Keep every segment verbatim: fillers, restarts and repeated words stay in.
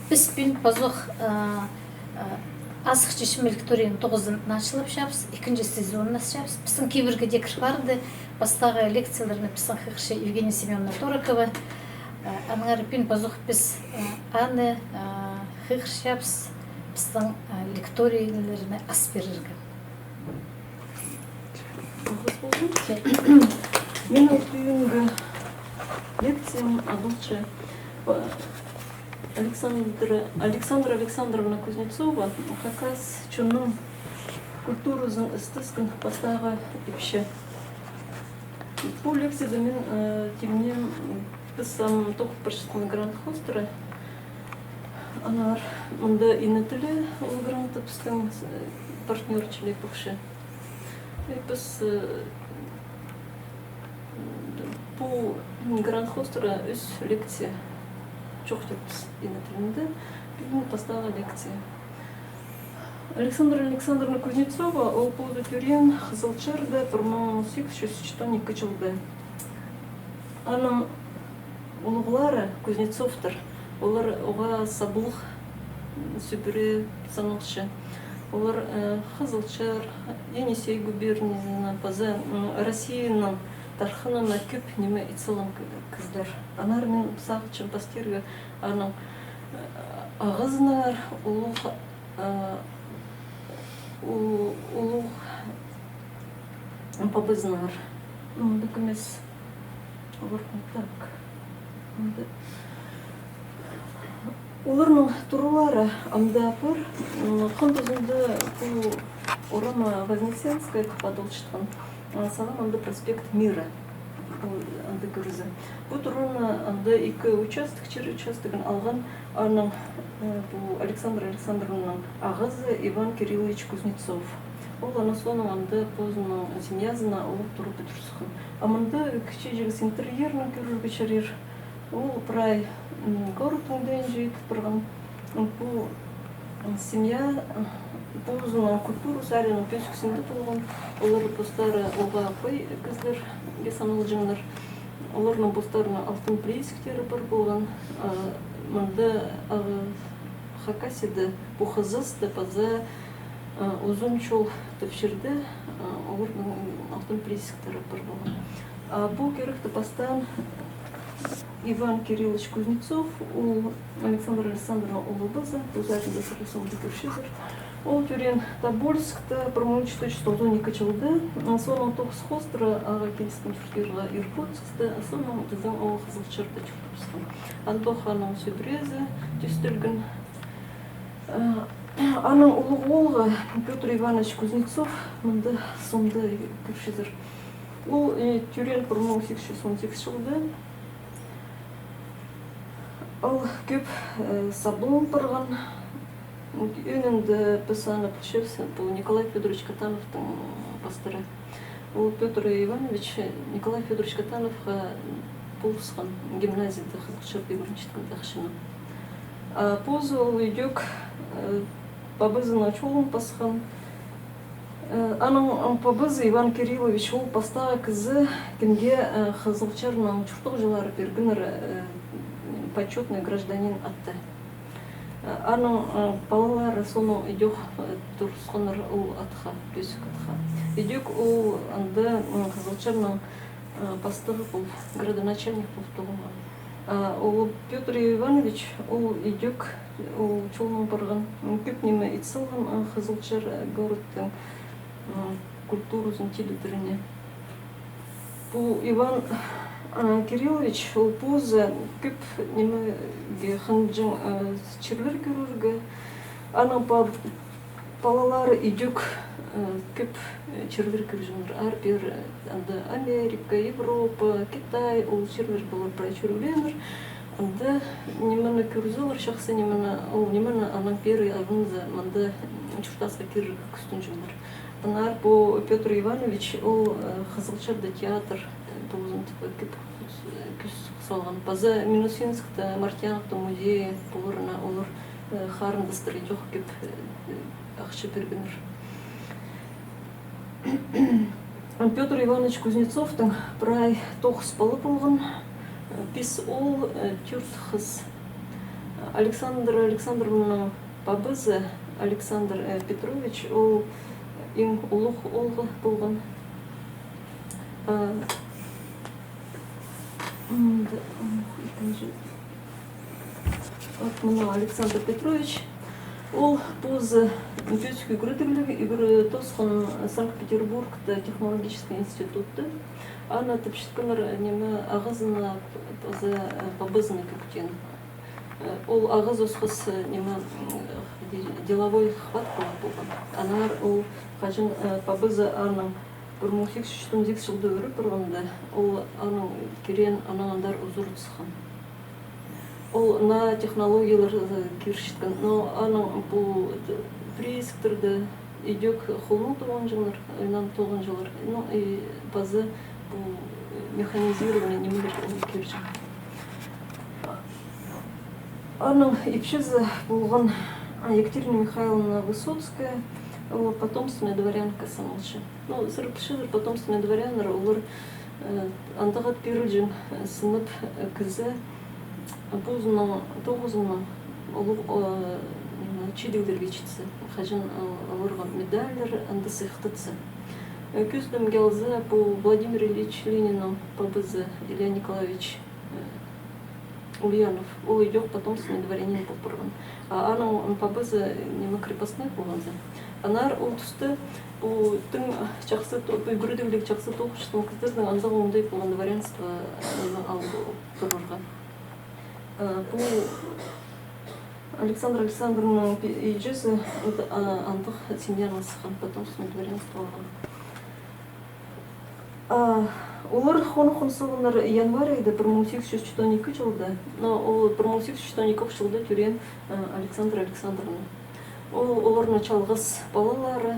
Піс пӱӱн пазох, а, а, азых чечме лекторийның тоғызын началапчабыс, ікінҷі сезонын ачапчабыс. Пістің кибірге дее кір парды, пастағы лекцияларны пістің хығырча Евгения Семёновна Торокова. А, аннаңар пӱӱн пазох піс, а, аны, а, хығырчабыс, пістің, а, лекторийлерні ас пирерге. Мин ол пӱӱнгі лекциям адалча, а, Александра, Александра Александровна Кузнецова, хакас чонның культуразын істескен пастағы ипчі. Пу лекцияда мин, э, тимнеем, піс ам тоғынып парчатхан грант хоостыра. Аннаңар мында Ине тілі ол грантта пістің, э, партнёр чіли пухча. И піс, э, пу грант хоостыра ӱс лекция чоохтирбыс Ине тілінде. Пӱӱн пастағы лекция. Александра Александровна Кузнецова, ол позы тӧреен Хызылчарда пір муң сигіс чӱс читон ікі чылда. Аның улуғлары Кузнецовтар, олар оға саблығ сӱбіре саналча. Олар, э, Хызылчар, Енисей губернияна паза, м, Россияның тархынына кӧп ниме ит салған кізілер. Аннаңар мин сағынчам пастирға аның, э, ағазынаңар, улуғ, э, у-, улуғ пабазынаңар. М, пікімес. Олар, так. Анда. Оларның туралары ам даа пар. М, Хан тузында пу орама Вознесенская кіп адалчатхан. А, сағам анда проспект Мира. Ол анда кӧрзе. Пу тураны анда ікі участок, чир участогын алған аның, э, пу Александра Александровнаның ағазы Иван Кириллович Кузнецов. Ол анаң соонаң анда позының семьязына ол тура пӱдір сыххан. А мында кічіҷек интерьерін кӧрерге чарир. Ол прай, м, город тыңдайынҷа ит парған. Пу, м, семья, м, позының культура саринаң пӧзік синде полған. Олар постары оға пай кізілерге саналҷаңнар. Оларның постарының алтын приисктере пар полған. А мында, а, Хакасияда, пу Хызыста паза, а, Узун Чол тіп чирде, а, оларның алтын приисктері пар полған. А пу киректі пастаан Иван Кириллович Кузнецов, ол Александра Александровнаның улуғ пазы, позы артында сірер соонаң кӧрчезер. Ол тӧреен Тобольскта пір муң читі чӱс тоғызон ікі чылда, соонаң тоғыс хоостыра ағаа киліскен чуртирға Иркутскта, соонаң пістің ол Хызылчарда чуртапчатхан. Андох аның сӧбірезі тӧстелген. Э, аның улуғ оолғы Пётр Иванович Кузнецов, мында сомда кӧрчезер. Ол, э, тӧреен пір муң сигіс чӱс он сигіс чылда. Ол кӧп, э, саблан парған. Ӧӧнінде піс аны пілчебіс, пу Николай Фёдорович Катановтың пастыры. Ол Пётр Иванович Николай Фёдорович Катановха полысхан гимназияда Хызылчарда ӱгренчеткенде ахчыны. А позы ол ідӧк, э, пабазының чолын пасхан. Э, аның, м, пабазы Иван Кириллович, ол пастағы кізі, кемге, э, Хызылчарның чуртағҷылары пиргеннер, э, почётный гражданин атты. Э, аның, э, палалары соонаң ідӧк, э, турысханнар ол атха, пӧзік атха. Ідӧк ол анда, м, Хызылчарның, э, пастығы пол, градоначальник пол тоғынған. А ол Пётр Иванович, ол ідӧк, ол чолнаң парған, м, кӧп ниме ит салған, э, Хызылчар, э, городтың, м, культуразын тидірерге. Пу Иван, а, Кириллович, ол позы кӧп нимеге хынҷаң, а, чирлер кӧрерге. Аның па-, палалары ідӧк, а, кӧп, а, чирлер кӧрҷеңнер. Аар-пеер, а, анда Америка, Европа, Китай, ол чирлер полар прай чӧргеннер. Анда нимені кӧрзелер, чахсы нимені, ол нимені аннаң пеер алғанза, мында чуртасха кирерге кӱстенҷеңнер. Аннаңар пу Пётр Иванович, ол, э, Хызылчарда театр, э, тоғызын тіп кӧп, э, кӱс салған. Паза Минусинскта, Мартьяновтың музейі поларына олар, э, харындастар ідӧк кӧп, э, ахча пиргеннер. Пётр Иванович Кузнецовтың прай тоғыс пала полған, э, пис оол, э, тӧрт хыс. Александр Александровнаның пабазы Александр, э, Петрович, ол иң улуғ оолғы полған. А, м, да, м, ікінҷі. Вот мына Александр Петрович, ол позы пӧзік ӱгредігліг, ӱгре тоосхан Санкт-Петербургта технологический институтты. Аны тіпчеткеннер, ниме, ағазына, паза, э, пабазына кӧктеен. Э, ол ағазы осхас, э, ниме, м, де-, деловой хваткалығ полған. Аннаңар ол хаҷан, э, пабазы аның пір муң сигіс чӱс он сигіс чылда ӧріп парғанда, ол аның киреен анаң андар узур сыххан. Ол наа технологиялар, э, кирчеткен. Но аның пу, э, приисктерде идӧк холнаң тоғынҷаңнар, ойнаң тоғынҷаңнар. Ну, и паза пу, э, механизированный нимелер ол кирҷең. Аның ипчізі полған Екатерина Михайловна Высоцкая, ол потомственная дворянка саналча. Ну, сірер пілчезер, потомственный дворяннар, олар, э, андағ ат пирілҷең, э, сынап, э, кізі позының тоғызынаң улуғ, э, ниме, чидіглерге читсе, хаҷан, э, оларға медальлер анда сыйыхтатса. Э, кӧзідімге алза, пу Владимир Ильич Лениннің пабазы Илья Николаевич, э, Ульянов, ол идӧк потомственный дворянин пол парған. А аның пабазы, ниме, крепостной полғанза. Аннаңар ол туста пу тың чахсы то-, пу ӱгредігліг чахсы тоғынчатхан кізілернің андағ оңдай полған дворянство, ниме, ал турарға. А, пу Александр Александровнаның пи-, иҷезі анд-, а, андағ семьянаң сыххан, потомственный дворянство алған. А, олар хоныххан салғаннар январь айда пір муң сигіс чӱс читон ікі чылда. Но ол пір муң сигіс чӱс читон ікі чылда тӧреен, а, Александр Александровна. Ол оларның чалғыс палалары,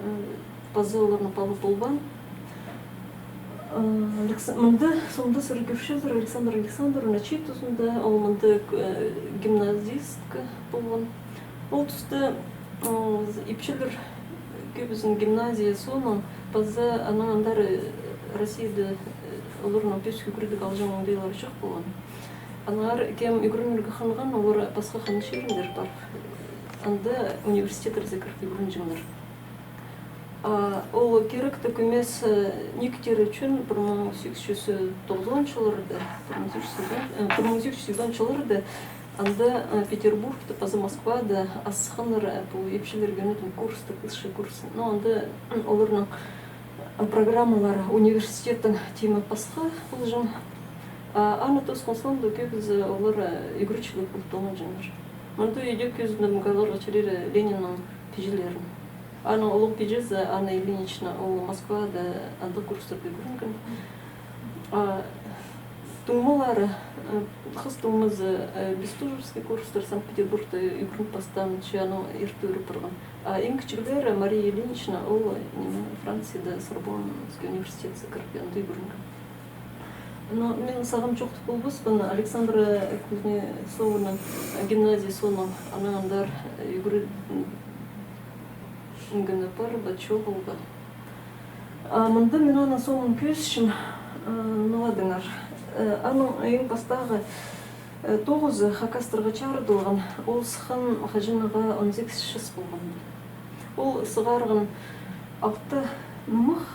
э, пазы оларның пала полбаан. Э, Алекс-, мында, сомда сірер кӧрчезер, Александр Александровна чиит тузында, ол мында, э, гимназистка полған. Ол туста, э, ипчілер кӧбізін гимназия соонаң, паза анаң андар, э, Россияда, э, оларның пӧзік ӱгредіг алҷаң оңдайлары чох полған. Аннаңар кем ӱгренерге хынған, олар пасха хынығ чиріндер пар. Анда университеттерзер кіріп ӱгренҷеңнер. А, ол киректі кӧмес, э, нииктер ӱчӱн пір муң сигіс чӱс тоғызон чылларда, пір муң сигіс чӱс тоғызон, э, пір муң сигіс чӱс тоғызон чылларда анда, э, Петербургта паза Москвада асханнар, э, пу ипчілерге ӱнетін курстар, высший курс. Но анда, м, оларның программалары университеттің тимі пасха полҷаң. А, аны тоосхан соонда кӧбізі олар, э, ӱгретчілер пол тоғынҷаңнар. Мында идӧк кӧзідімге аларға чарир Лениннің пиҷелерін. Аның улуғ пиҷезі Анна Ильинична, ол Москвада андағ курстарда ӱгренген. А, туңмалары, э, хыс туңмазы, э, Бестужевский курстар, Санкт-Петербургта ӱгрен пастаан, че анаң ирте ӱр парған. А иң кічіглері Мария Ильинична, ол, э, ниме, Францияда Сорбонский университетсер кіріп, анда ӱгренген. Но мин сағам чоохтап полбаспын, Александра Кузнецованың гимназия соонаң анаң андар ӱгрен-, гына пар ба, чоғыл ба. А мында мин аның сомын кӧзітчем, э, ноға деңер. Э, аның иң пастағы, э, тоғызы хакастарға чарыдылған, ол сыххан хаҷан ағаа он сигіс час полған. Ол сығарған алты нымах,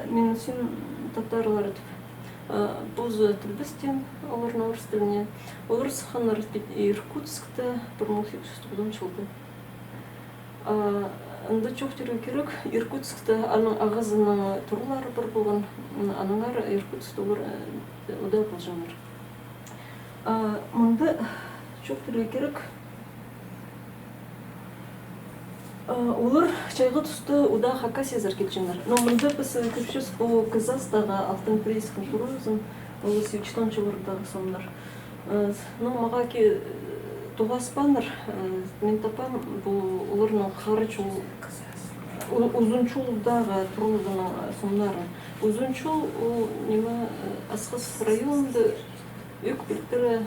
мин син татарлар тіп, э, позы тілбестеен оларны орыс тіліне. Олар сыхханнар Пет-, Иркутскта пір муң сигіс чӱс тоғызон чылда. А, анда чоохтирға кирек, Иркутскта аның ағазының туралары пар полған, м, аннаңар Иркутскта олар, э, удаа полҷаңнар. А, мында чоохтирға кирек, а, олар чайғы туста удаа Хакасиязар килҷеңнер. Но мында піс, э, кӧрчебіс пу кізі астағы алтын приискнің туразын, ол сигіс чӱс он чыллардағы сомнар. Э, ну, мағаа ки-, э, тоғаспааннар, э, мин таппаам, пу оларның хара чол, у-, Узун чолдағы тураларының, э, сомнарын. Узун чол, ол, ниме, э, Асхыс районында Ӧӧк піліктері,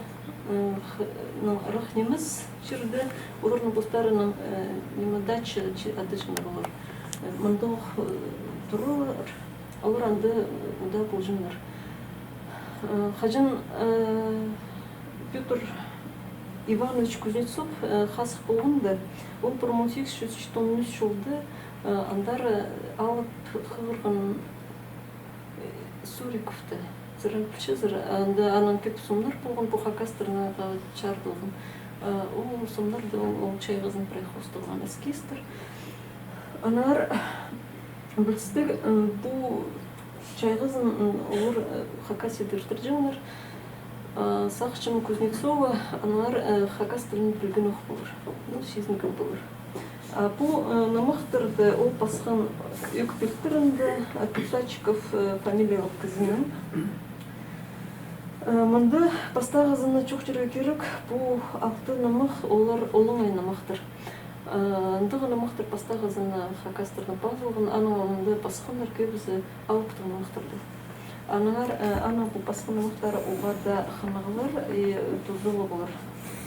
э, х-, ну, ырах нимес чирде, оларның постарының, э, ниме, дача чи-, адаҷаңнар олар. Э, мындағ, э, туралар, олар анда, э, удаа полҷаңнар. Э, хаҷан, э, Пётр Иванович Кузнецов, э, хазых полғанда, ол пір муң сигіс чӱс читон ӱс чылда, э, андар, э, алып хығырған, э, Суриковты. Сірер пілчезер, анда анаң кӧп сомнар полған, пу хакастарнаң чарыдылған. Э, ол сомнарда ол, ол чайғызын прай хоосталған эскизтер. Анар пілдістіг, э, пу чайғызын, м, олар, э, Хакасияда иртірҷеңнер. Э, сағынчам, Кузнецова анар, э, хакас тілін пілген ох полар. Ну, сизінген полар. А пу, э, нымахтарны ол пасхан ӧк пилтірінде, э, Писачиков, э, фамилиялығ кізінің. Э, мында пастағызына чоохтирға кирек, пу алты нымах, олар олаңай нымахтар. Э, андағ нымахтар пастағызына хакастарнаң пазылған, анаң мында пасханнар кӧбізі алыптығ нымахтарды. Аннаңар, э, анаң пу пасхан нымахтары уғаа даа хынығлар и тузалығлар.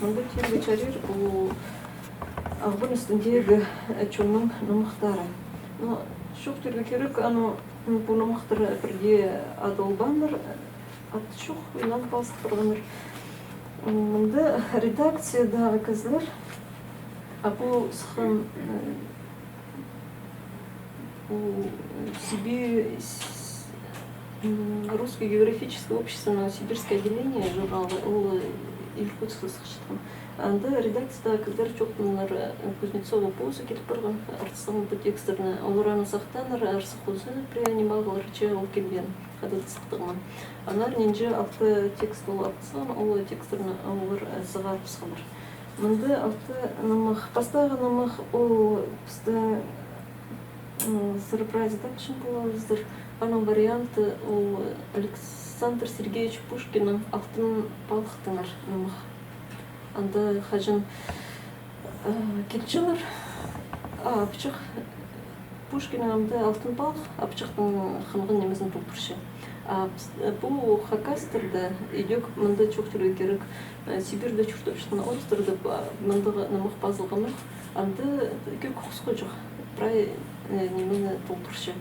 Мында тирге чарир пу Ағбан ӱстӱндегі, э, чонның нымахтары. Но чоохтирға кирек, анаң, м, пу нымахтар пірдее адалбааннар, ат чох, ойланып пазып парғаннар. М, мында редакциядағы кізілер, а пу сыххан, э, пу, э, Сибирь, с-, м, Русское географическое обществоның Сибирское отделение журналы, ол, э, Иркутскта сыхчатхан. Анда редакциядағы кізілер чоохтааннар, э, Кузнецова позы киліп парған, артыс салған пу текстерні. Олар аны сахтааннар, арса хоза пірее нимағылар, че ол килген, хайда сыхтығ ма. Аннаңар нинҷе алты текст ол артыс салған, ол текстерні олар, э, сығарып салғаннар. Мында алты нымах. Пастағы нымах ол пістің, м, сюрприз тапчаң поларзар. Аның варианты ол Александр Сергеевич Пушкиннің «Алтын палых» тыңар нымах. Анда хаҷан, э, килчелер, а, апчах, Пушкиннің анда «Алтын палых» апчахтың хынған нимезін толдырча. А пс-, э, пу хакастарда, идӧк мында чоохтирға кирек, э, Сибирьде чуртапчатхан орыстарда, а, мындағ нымах пазылған ох, анда кӧк хосхаҷах, прай, э, нимені толдырча.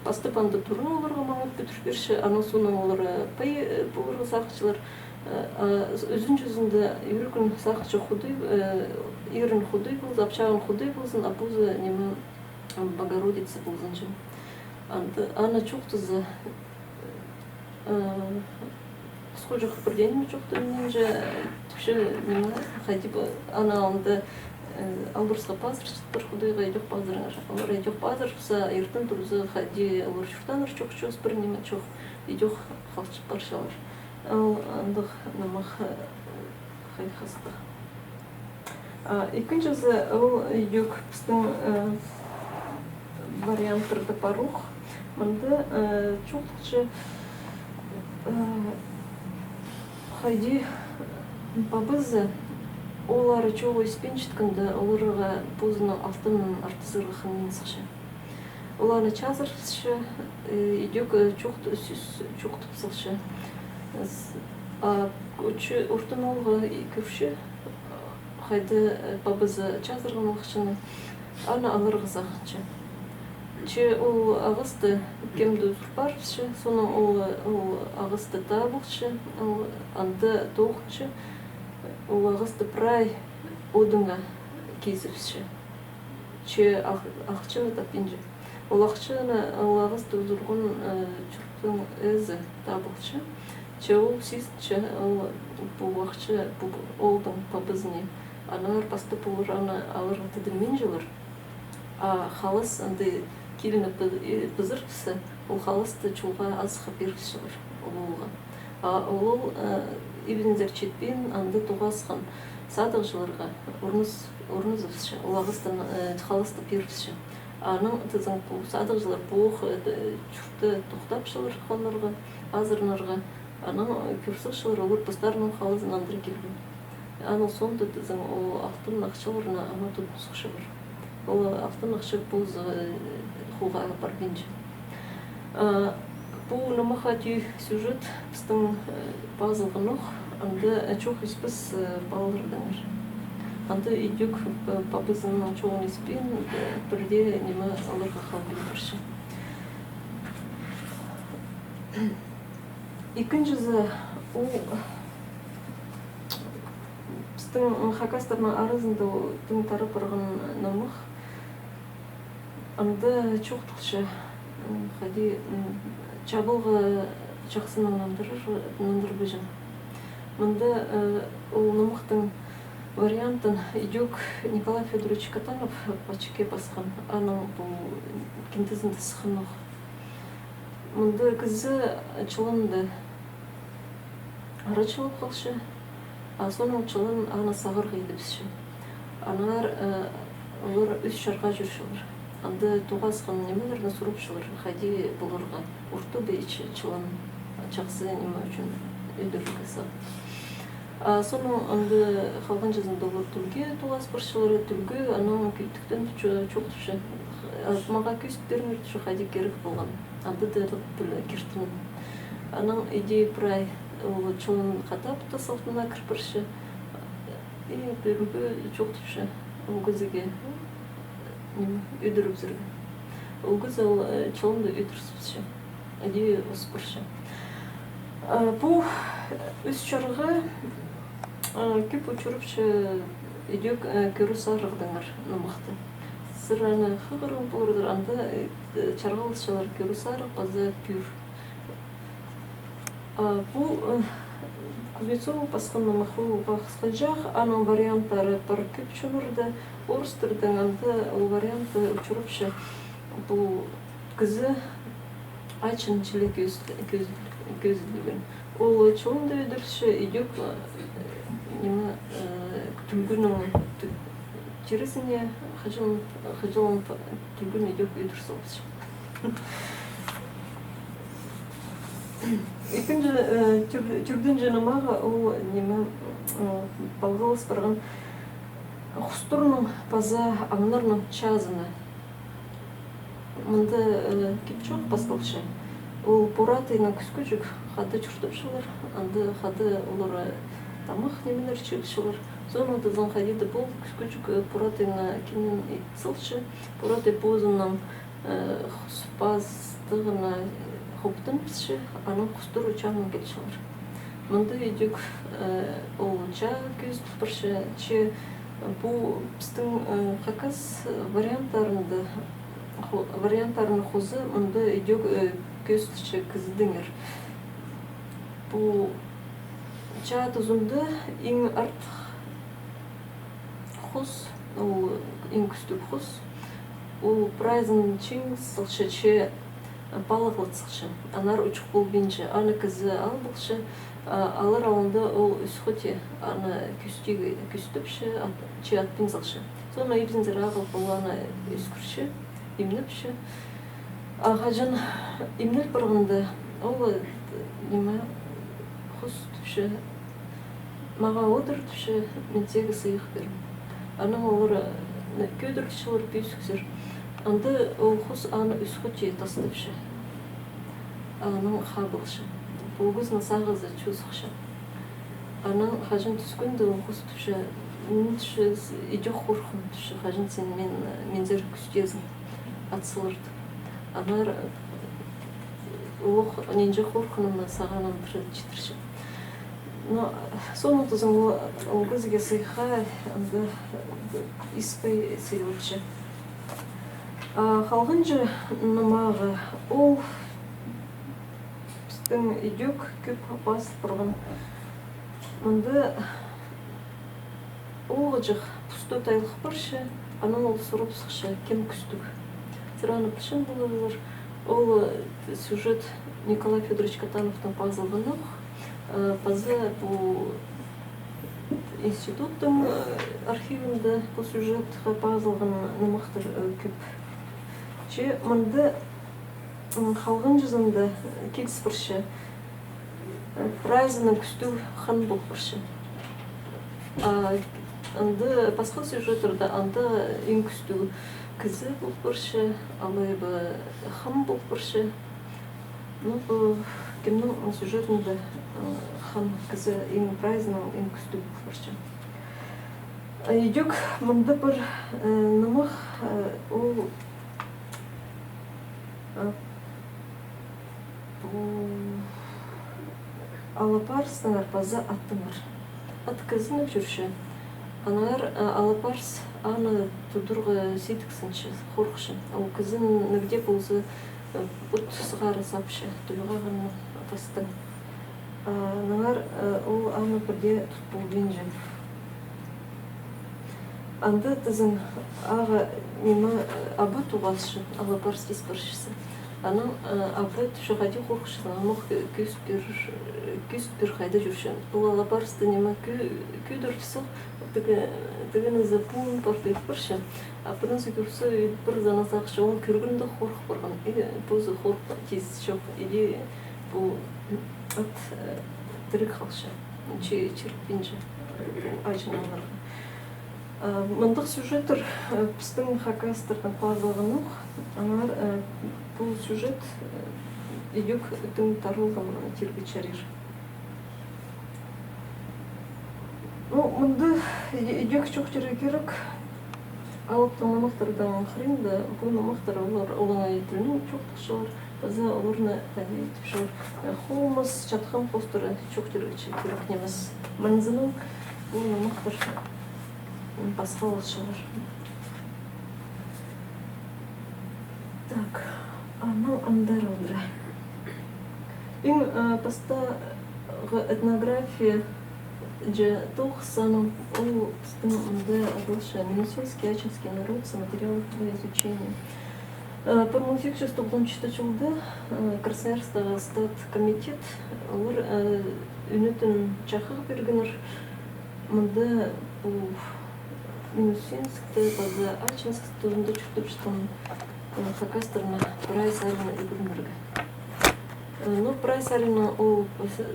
Пастап анда тураа оларға маңат пӱдір пирче, анаң соонаң олар, э, пай, э, поларға сағынчалар. Э, а с-, ӱзінҷізінде иркін сағынча Худай, э, ирін Худай ползын, апчағын Худай ползын, а позы ниме, м, Богородица ползынҷа. Анда, аны чоохтаза, э, хосхаҷах пірдее ниме чоохтанминча, тіпче, ниме, хайди ба, аны алнында, э, албырысха пазырчатханнар, Худайға идӧк пазырыңар. Олар идӧк пазырыбысса, иртен турза, хайди олар чуртааннар чох, чоос пір ниме чох, идӧк халчып парчалар. Ол андағ нымах, э, хайхастығ. А, ікінҷізі, ол идӧк пістің, э, варианттарда пар ох. Мында, э, чоохталча, э, хайди пабазы, олары чооғы испенчеткенде, оларға позының алтынын артызарға хынмин сыхча. Ол аны чазырыбысча, э, идӧк, э, чоохт-, сӧс чоохтап салча. С-, а, кӧрче, ортын оолғы и кӧрче, хайда, э, пабазы чазырған ол ахчаны, аны аларға сағынча. Че ол ағасты кем-де узур парыбысча, соонаң ол, ол ағасты таап алча, ол анда тоғынча, ол ағасты прай одыңа кизібісче. Че ах-, ахчаны таппинча. Ол ахчаны, ол ағасты узурған, э, чурттың ээзі таап алча. Че ол сизінче, ол пу ахча, пу оолдың пабазыни. Аннаңар пастап олар аны аларға тыдынминчалар. А халас анда киліні пы-, э, пызырыбысса, ол халасты чолға азыхха пирібісчелер ол оолға. А ол оол, э, ибінзер читпин, анда тоғасхан садығҷыларға урныс-, урнызыбысча, ол ағастан, э, халасты пирібісче. Анаң тізең пу садығҷылар пу ох, э, чуртта тохтапчалар хонарға, азыранарға. Анаң, э, кӧр сыхчалар, олар постарының халазын андыра килген. Аның соонда тізең ол алтын ахчаларны ана тудын сыхчалар. Ол алтын ахча позы, э, хуға апарбинча. А, пу нымахха тӧӧй сюжет пістің, э, пазылған ох, анда, э, чоох испес, э, палалардаңар. Анда идӧк, э, пабазының чооғын испин, э, пірдее ниме аларға халбин парча. Ікінҷізі, ол, піс-, Тың, м, хакастарның аразында тың тарап парған нымах. Анда чоохталча, м, хайди, м, чабылғы чахсы нандырар, нандырбаҷаң. Мында, э, ол нымахтың вариантын идӧк Николай Фёдорович Катанов пачке пасхан, аның пу киндезінде сыхханох. Мында кізі чыланды ара чылап халча, а соонаң чылан аны сағарға идібісче. Аннаңар, э, олар Ӱс Чарға чӧрчелер. Анда тоғасхан нимелерні сурапчалар, хайди поларға, орта ба ичі чылан чахсы ниме ӱчӱн ӧдірілерге сағынча. А соонаң анда халғанҷызында олар тӱлге тоғас парчалар, тӱлге анаң кӧ-, тіктен чо-, чоохтапча. А, мағаа кӧзіт пиріңер, тіпче, хайди кирек полған. Анда даа тіп піле киртінін. Анаң иди прай ол чылан хатап тас алтына кір парча. И пирге чоохтапча ол кізіге, ниме, ӧдірібізерге. Ол кізі ол, э, чыланды ӧдірібісче. Иди ус парча. А, пу Ӱс Чарға, а, кӧп учурапча идӧк, э, кӧріс арығдаңар нымахты. Сірер аны хығырған поларзар, анда, э, чарғыласчалар кӧріс арығ паза пӱӱр. А, пу, э, Кузнецов пасхан нымах ол пасхаҷах, аның варианттары пар кӧп чоннарда, орыстарның анда ол варианты учурапча, пу кізі ачын чіли кӧз-, кӧз-, кӧзіділген. Ол чыланды ӧдірче, идӧк, э, ниме, э, тӱлгенің тӱ-, тирізіне хаҷан, хаҷан тӱлгенін идӧк ӧдір салча. Ікінҷі, э, тӱр-, тӱрдінҷі нымағы ол ниме, э, палғалыс парған хустарның паза аңнарның чазыны. Мында, э, кип-чоох пасталча. Ол пу радайны кӱскӱҷек хада чуртапчалар, анда хада олар, э, тамах нимелер чыылчалар. Соонаң тізең хайди-да пол кӱскӱҷек, э, пу радайны киннең ит салча. Пу радай позының, э, хус пастығына, э, хоптаныбысча, анаң хустар чаанаң килчелер. Мында идӧк, э, ол чаа кӧзіділ парча, че пу пістің, э, хакас варианттарында, ху-, варианттарының хозы мында идӧк, э, кӧзіділче кізідеңер. Пу чаа тузында иң артых хус, ол иң кӱстіг хус, ол прайзын чиң салча, че палығлат салча. Аннаңар учух полбинча, аны кізі ал полча, а, алар алнында ол ӱс хати, аны кӱстіг-, кӱстіпче, ат-, че атпин салча. Соонаң ибзінзер ағыл, ол аны ӧскірче, имнепче. А хаҷан имнел парғанда, ол, э, ниме, хус тіпче, мағаа одыр тіпче, мин сиге сыйых пирем. Анаң олар, э, кӧдірілчелер пӧзіксер. Анда ол хус аны ӱс хати тастапча. Анаң хабылча. Пу кізінің сағызы чозыхча. Анаң хаҷан тӱскенде ол хус тіпче, мин тіпче, с-, идӧк хорхам тіпче, хаҷан син мин, минзер кӱстезің, ат салар тіп. Аннаңар, э, улуғ нинҷе хорханын сағаа нандыра читірче. Но соонаң тізең ол, ол кізіге сыйыхха анда, э, испей сыйлапча. А халғанҷы нымағы ол пістің идӧк кӧп пазыл парған. Мында оолғыҷах пустот айлах парча, анаң ол сурап сыхча, кем кӱстіг. Сірер аны пілчең поларзар, ол, э, сюжет Николай Фёдорович Катановтың пазылғаны ох, э, паза пу институттың, э, архивінде пу сюжетке пазылған нымахтар, э, кӧп. Че мында, м, халғанҷызында, э, киліс парча, э, прайзының кӱстіг хан пол парча. А анда пасха сюжеттарда анда иң кӱстіг кізі пол парча, алай ба хан пол парча. Ну, пу кемнің сюжетінде, э, хан кізі иң прайзының иң кӱстіг пол парча. Э, идӧк мында пір, э, нымах, э, ол, э, пу алып арыстаңар паза аттаңар. Ат кізініп чӧрче. Аннаңар, э, алапарыс аны тударға сидіксінче, хорыхча. Ол кізін нігде полза, э, от сығара сапча, тулғағаннаң пастаң. Аннаңар, э, ол аны пірдее тут полбинча. Анда тізең ағаа ниме, э, абы тоғасча, алапарыс тис парчаза. Анаң, э, абы тіпче хайди хорыхча, амох кӧ-, кӧзіт пир, кӧзіт пир хайда чӧрче. Ол алапарысты ниме кӧ-, кӧдірче сох, тігі-, тігінізі пуун пар пиріп парча. А пірінзі кӧрзе, пір заны сағынча, ол кӧргенде хорых парған. И позы хорых тис чох, иди пу ат, э, тіріг халча. Чи-, чирікпинче, э, аҷын аларға. А, мындағ сюжеттер, э, пістің хакастарның пазығанох, аннаңар, э, пу сюжет, э, идӧк тың тарылған, э, тирге чарир. Ну, мында и-, идӧк чоохтирға кирек алыптығ номахтардаң хыринда, пу номахтар олар олаңай тілнең чоохтапчалар, паза оларны хайди тіпчелер, э, хомыс, чатхан хоостыра чоохтирға чи-, кирек нимес. Мынзынаң пу номахтар, м, пасхалалчалар. Так, анаң андар алдыра. Иң, э, пастағы этнография же тоғыс санын ол пістің мында адалча Минусинский ачинский народ, материалы для изучения. Э, пір муң сигіс чӱс тоғызон читі чылда, э, Красноярскта стат комитет, олар, э, ӱнетін чахығ пиргеннер, мында пу Минусинскте паза Ачинск туғында чуртапчатхан, э, хакастарны прай саринаң ӱгренерге. Э, ну, прай саринаң ол, э,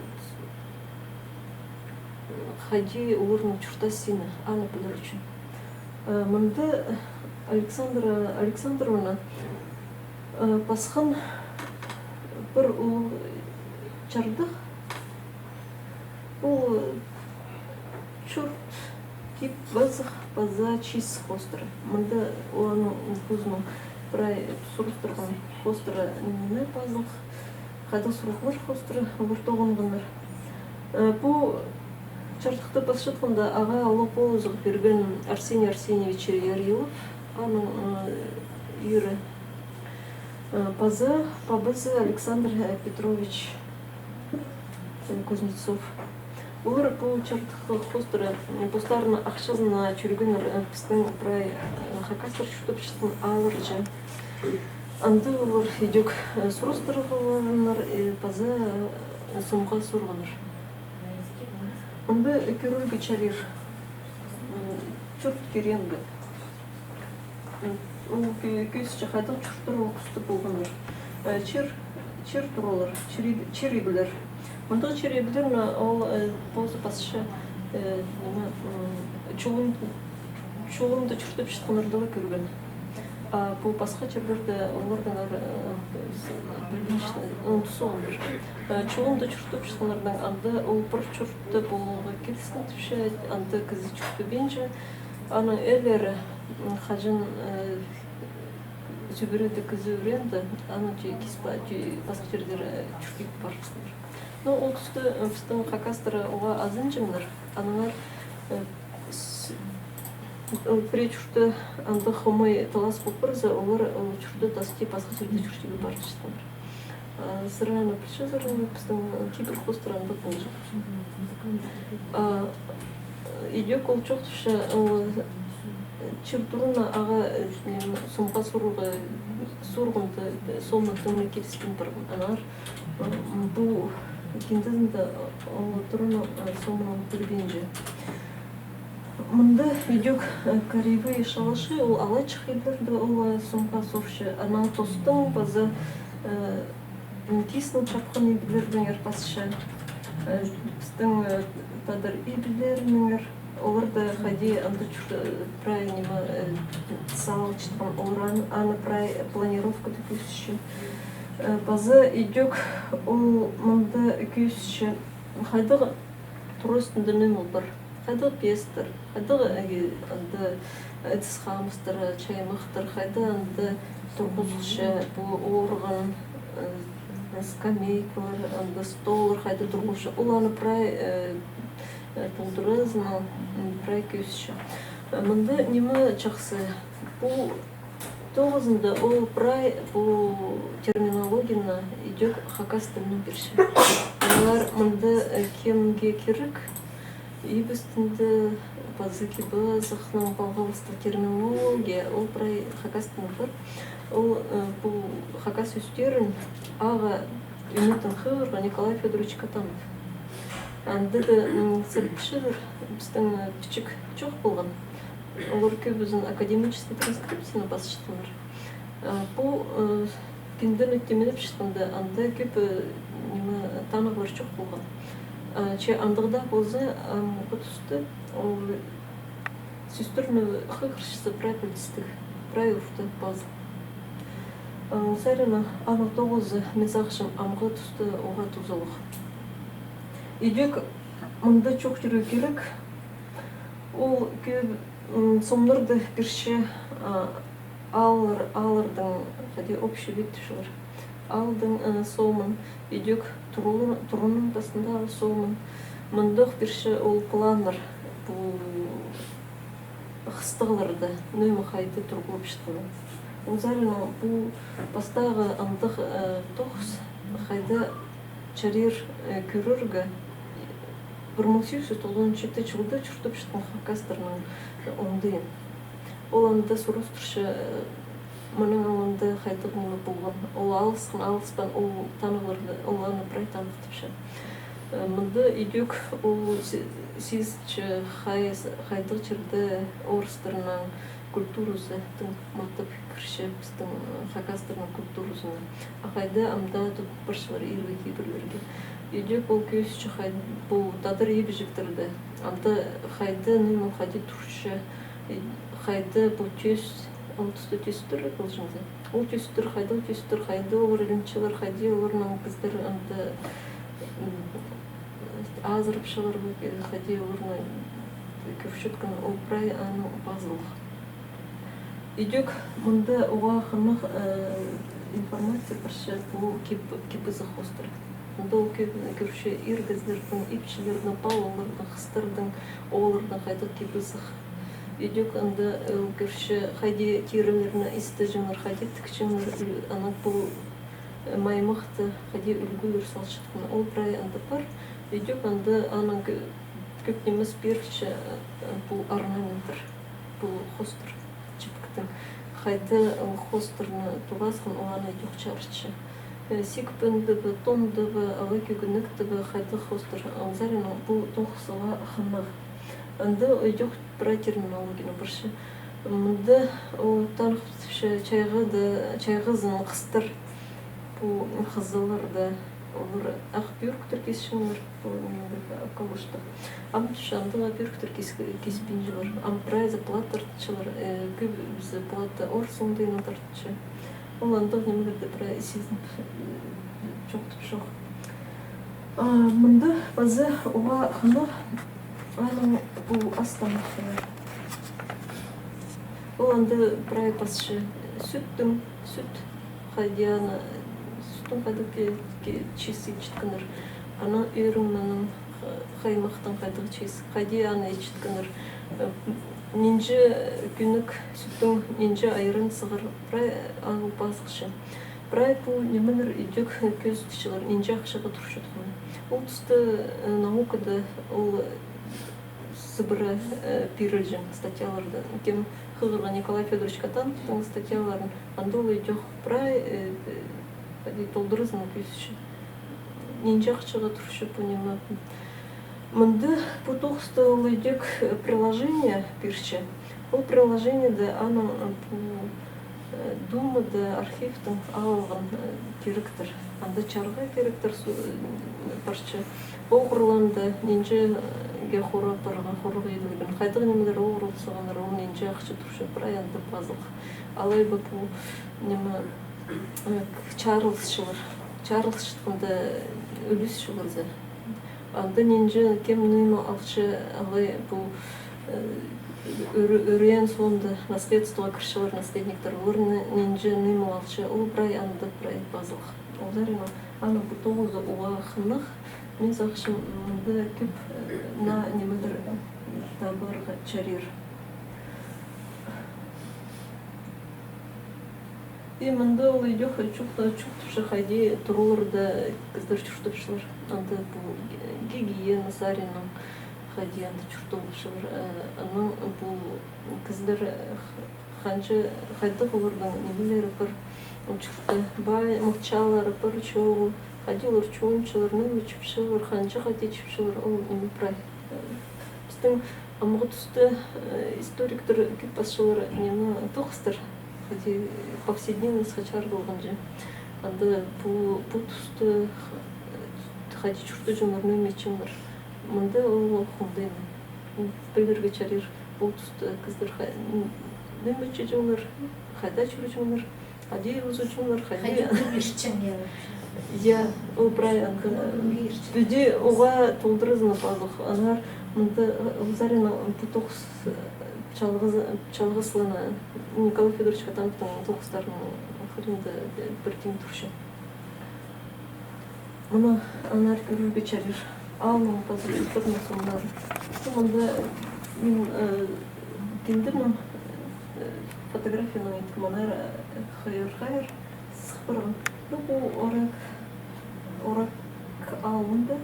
хайди оларның чуртас сині, аны пілер ӱчӱн. Э, мында Александра Александровна, э, пасхан пір улуғ чардых. Ол, э, чурт, тип, пазых, паза чис хоостыра. Мында оларның позының прай сурыстырған хоостыра ниме пазых, хайдағ сурығлар хоостыра олар тоғынғаннар. Э, пу чардыхты пасчатханда ағаа олох полызығ пирген Арсений Арсеньевич Ярилов, аның, э, ирі. Э, паза пабазы Александр, э, Петрович, э, Кузнецов. Олар пу чардых хоостыра, э, постарының ахчазына чӧргеннер, э, пістің прай, э, хакастар чуртапчатхан аалларҷа. Анда олар идӧк, э, сурыстырғаннар, э, паза, э, сомға суурғаннар. Анда кӧрерге чарир, м, чурт киренді. Ол кӧ-, кӧзітче, хайдағ чурттар ол туста полғаннар. Э, чир, чир туралар, чир иб-, чир иблер. Мындағ чир иблерні ол, э, позы пасча, э, ниме, м, чулым, чулымда чуртапчатханнарда ла кӧрген. А пу пасха чирлерде оларның ар-, э, с-, пілбинче, м, тузаланар. Э, чулымда чуртапчатханнарның анда ол пір чуртта поларға киліскен тіпче, анда кізі чуртабинча. Аның ээлері, м, хаҷан, э, сӱбірерге кізі ӱренді, аны тӱ-, кис па-, тӱ-, пасха чирлер, э, чуртирға парыбыстылар. Ну, ол туста, э, пістің хакастар уғаа азынҷаңнар, аннаңар, э, с-, ол пірее чуртта андағ хомай талас пол парза, олар ол чуртты тастап, пасха чирге чуртирға парыбыстылар. А, сірер аны пілчезер, пістің, э, кибір хоостыра андағ полҷаң. А, идӧк ол чоохтапча, ол, э, чир тураны ағаа, э, ниме, сомға суурға, суурғанда, э, сомның тыңына киліспин парған. Аннаңар, э, м, пу киндезінде ол тураны, э, сомынаң пілбинче. Мында идӧк, э, коревые шалаши, ол алайҷах иблерні ол, э, сомға суурча. Анаң тостың паза, э, м, кистің чапхан иблерінеңер пасча. Э, пістің, э, тадар иблерінеңер, оларда хайди анда чур-, э, прай ниме, э, салылчатхан, олар ан-, аны прай планировкада кӧзітче. Э, паза идӧк ол мында кӧзітче, хайдағ тура ӱстӱнде ниме пар. Хайдағ пиестер, хайдағ, э, анда, э, ыдыс-хабыстар, чаймахтар, хайдағ анда турғызылча пу орган, э, скамейкалар, анда столлар, хайдағ турғызылча. Ол аны прай, э, э, толдыразынаң, м, прай кӧзітче. Э, мында ниме чахсы. Пу тоғызында ол прай пу терминологияны идӧк хакас тілінең пирче. Олар мында, э, кемге кирек, ибістің дее, паза кип-азахнаң палғалыстығ терминология, ол прай хакас тілінең пар. Ол, э, пу хакас ӧстерін ағаа ӱнетін хығырған Николай Фёдорович Катанов. Андағ, м, сірерчелер, пістің, э, пічік чох полған. Олар кӧбізін академический транскрипцияны пасчатханнар. А пу, э, киндені тимнепче анда, анда кӧп, э, ниме, танығлар чох полған. А, че андағ даа полза, амғы туста ол сӧстерні хығырчазы прай пілдістіг, прай орта пазыл. А, ол саринаң аның тоғызы, мин сағынчам, амғы туста уғаа тузалығ. Идӧк мында чоохтирға кирек, ол кӧп, м, сомнарны пирче, а, ааллар, аалларның, хайди, общий вид тіпчелер. Аалдың, э, сомын, идӧк туру-, турының пастындағы сомын. Мындох пирче ол планнар, пу хыстағларны, ну, ниме, хайди турғлапчатханын. Ол саринаң пу пастағы андағ, э, тоғыс, хайда чарир, э, кӧрерге пір муң сигіс чӱс тоғызон читі чылда чуртапчатхан хакастарның, э, оңдайын. Ол анда сурастырча, э, мының алнында хайдағ ниме полған. Ол алысхан, алыспаан, ол танығларны, ол аны прай таныхтапча. Э, мында идӧк ол си-, сизінче, хай-, хайдағ чирде орыстарның культуразы тың матап кірче пістің, э, хакастарның культуразына. А хайда амды тудып парчалар иргі кибірлерге. Идӧк ол кӧзітче хай-, пу тадар ибҷектерні. Анда хайда, ну, хайди турча, и хайда пу тӧс, ол туста тӧстер полҷаң за. Ол тӧстер, хайда ол тӧстер, хайда олар ілінчелер, хайди оларның кізілер анда, м, азырапчалар ба, хайди оларны кӧрчеткен, ол прай аның пазылығ. Идӧк мында уғаа хынығ, э, информация парча пу кип-, кип-азах хоостыра. Мында ол кӧ-, кӧрче ир кізілернің, ипчілернің, палаларның, хыстарның, оолларның хайдағ кип-азах. Идӧк анда, э, ол кӧрче, хайди тирілерні истеҷеңнер, хайди тікчеңнер, ы, анаң пу, э, маймахты, хайди ӱлгӱлер салчатхан. Ол прай анда пар. Идӧк анда анаң кӧ-, кӧп нимес пирче, э, пу орнаменттер, пу хоостар чібіктің. Хайда ол хоостарны тоғасхан, ол аны идӧк чарытча. Э, сикпін дее бе, тон даа бе, алай кӧгенек тее бе, хайдағ хоостар, ол саринаң пу тоғыс уғаа хынығ. Анда идӧк прай терминологияны парча. Мында ол таныхтапча чайғыда, чайғызын хыстар, пу хызылларны, олар ах пӧріктер кисчеңнер, пу ниме, калуштар. Ам тіпче, андағ пӧріктер кис-, киспинчелер. Ам прайзы плат тартчалар, э, кӧбізі платты орыс оңдайынаң тартча. Ол андағ нимелерні прай сизін, э, чоохтапчох. А, мында паза уғаа хынығ аның пу астамахтары. Ол анда прай пасча сӱттің, сӱт, хайди аны, сӱттің хайдағ ке-, ке-, чиис итчеткеннер. Анаң ӧріңнің, ха-, хаймахтың хайдағ чиис, хайди аны итчеткеннер. Э, нинҷе кӧнік сӱттің, нинҷе айран сығар, прай аны пазылча. Прай пу нимелер идӧк кӧзітчелер, нинҷе ахчаға турчатханы. Ол туста, э, наукада ол сыбыра, э, пирілҷең статьяларда. Кем хығырған Николай Фёдорович Катановтың статьяларын, анда ол идӧк прай, э, э, хайди толдыразынаң кӧзітче. Нинҷе ахчаға турча пу ниме. Мында пу тоғыста ол идӧк, э, приложение пирче. Ол приложениеде анаң, э, пу, э, Думада архивтең алған, э, киректер. Анда чарғы киректер су-, э, парча. Оғырларны нинҷе, э, ге хорап парған, хорығ иділген. Хайдағ нимелер оғырыл салғаннар, ол нинҷе ахча турча, прай анда пазылығ. Алай ба пу ниме, э, чарылысчылар. Чарылысчатханда ӱлесчелер за. Анда нинҷе кем ниме алча, алай пу, э, ӱр-, ӱреен соонда наследствоға кірчелер, наследниктер. Олар ни-, нинҷе ниме алча, ол прай анда прай пазылығ. Ол саринаң аның пу тоғызы уғаа хынығ, Мин сағынчам, мында кӧп, э, наа нимелер, э, табарға чарир. И мында ол идӧк чоохтапча, хайди тураларда кізілер чуртапчалар. Анда пу гигиена саринаң хайди анда чуртапчалар. Э, анаң пу кізілер, э, х-, ханҷа, хайдағ оларның нимелері пар, ол чуртта, ба-, махчалары пар, чоғыл, хайди олар чоончалар, ниме чіпчелер, ханҷа хайди чіпчелер, ол ниме прай. Э, пістің амғы туста, э, историктер кӧп пасчалар ниме тоғыстар, хайди повседневностьха чарыдылғанҷа. Анда пу, пу туста х-, хайди чуртаҷаңнар, ниме итчеңнер. Мында ол хомдайнаң. Пілерге чарир, ол туста кізілер хай-, ниме итчеңнер, хайда чӧрҷеңнер, хайди узаҷаңнар, хайди. Хайди кӱн иртчең, я, вообще. Я, ол прай анда. Кӱн иртчең. Піди уғаа толдыразынаң пазох. Аннаңар мында, э, ол саринаң пу тоғыс, э, чалғыс-, чалғыслана Николай Фёдорович Катановтың тоғыстарының хыринда, э, пір тиң турча. Мына аннаңар кӧрерге чарир. Аалның паза чуртарның сомнары. Мында мин, э, кинденің, э, фотографияның итіп, мынаңар, э, хайыр-хайыр сых парған. Ну, пу Орак, Орак аалында.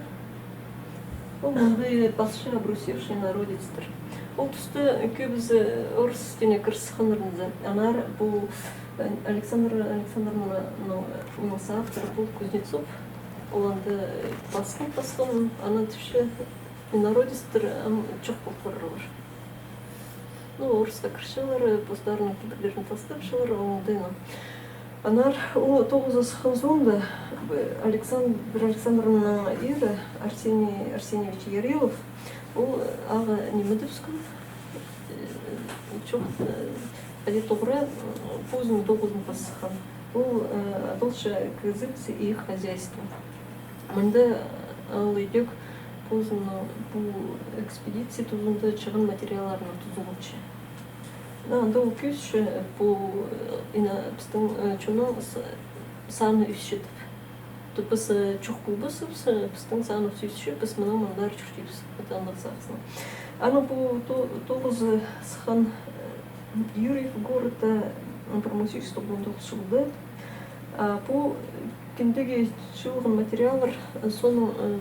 Ол мындағ пасча обрусевший народецтер. Ол туста кӧбізі орыс тіліне кір сыхханнар за. Аннаңар пу Александр Александровнаның, ну, соавторы пол Кузнецов. Ол анда пасхан, пасхан, анаң тіпче, народецтер ам чох пол парарлар. Ну, орысха кірчелер, постарының кибірлерін тастапчалар, оңдайнаң. Аннаңар ол тоғызы сыххан соонда, Александр Александровнаның ирі Арсений Арсеньевич Ярилов, ол ағаа ниме тіп сыххан, э, чох, э, хайди тоғыра, э, позының тоғызын пас сыххан. Ол, э, адалча «Кызылица и их хозяйство». Мында ол идӧк позының пу экспедиция тузында чыған материалларынаң тузаланча. Ну, анда ол кӧзітче, пу, э, ине пістің, э, чонның с-, саны ӧсче тіп. Тіп піс, э, чох полбаспыс, э, пістің саныбыс ӧсче, піс мынаң мындар чуртирбыс. Вот андағ сағыснаң. Анаң пу то-, тоғызы сыххан, э, «Юрьев город», э, пір муң сигіс чӱс тоғызон тоғызынҷы чылда. А пу киндеге чыылған материаллар, э, соонаң, э,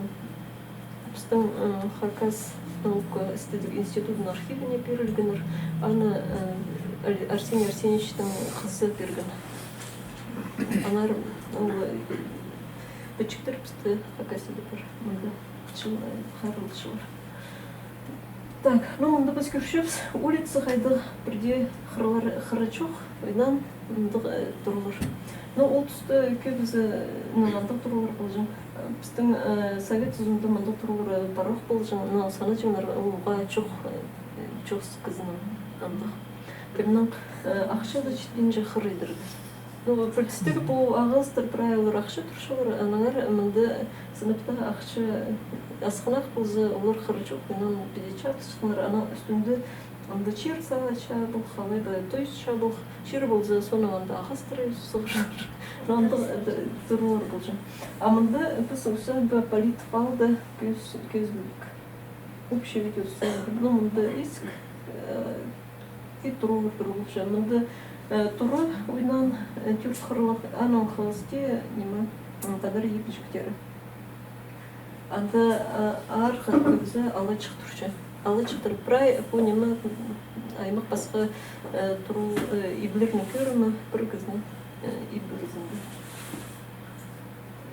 пістің, э, Хакас наука істезіг институдының архивіне пирілгеннер, аны, э, Ар-, Арсений Арсеньевичтің хызы пирген. Аннаңар ол, э, пічіктер пісті Хакасияда пар, мында чыл, э, харылчалар. Так, ну, мында піс кӧрчебіс, улица хайдағ, пірдее хыралар, хыра чох, ойнаан мындағ, э, туралар. Но ол туста кӧбізі, ну, мындағ туралар полҷаң. Пістің, э, Совет Союзында мындағ туралар, э, парох полҷаң, но санаҷаңнар, ол уғаа чох, э, чох кізінің андағ. Кемнің, э, ахчазы читпинче хыр идерге. Ну, пілдістіг, пу ағастар прай олар ахча турчалар, аннаңар мында сынап таа ахча асхынах полза, олар хыр чох, ойнаан піди чабысчатханнар, анаң ӱстӱнде анда чир сала чабыл, халай ба, той чабыл, чир полза, соонаң анда ағастар сығырчалар. Ну, андағ, э, туралар полҷаң. А мында піс усадьба Политов аалда кӧс-, кӧзідік. Общий вид усадьбы. Ну, мында исік, э, и туралар турча. Мында, э, тура ойнаан, э, тӧрт хырлығ, анаң хығысти, ниме, м, тадар ибҷектері. Анда, э, арғы кӧзі алачых турча. Алачыхтар прай пу ниме, м, аймах пасха, э, турал, э, иблерні кӧрімі, пір кізінің, э, иб ӱзінде.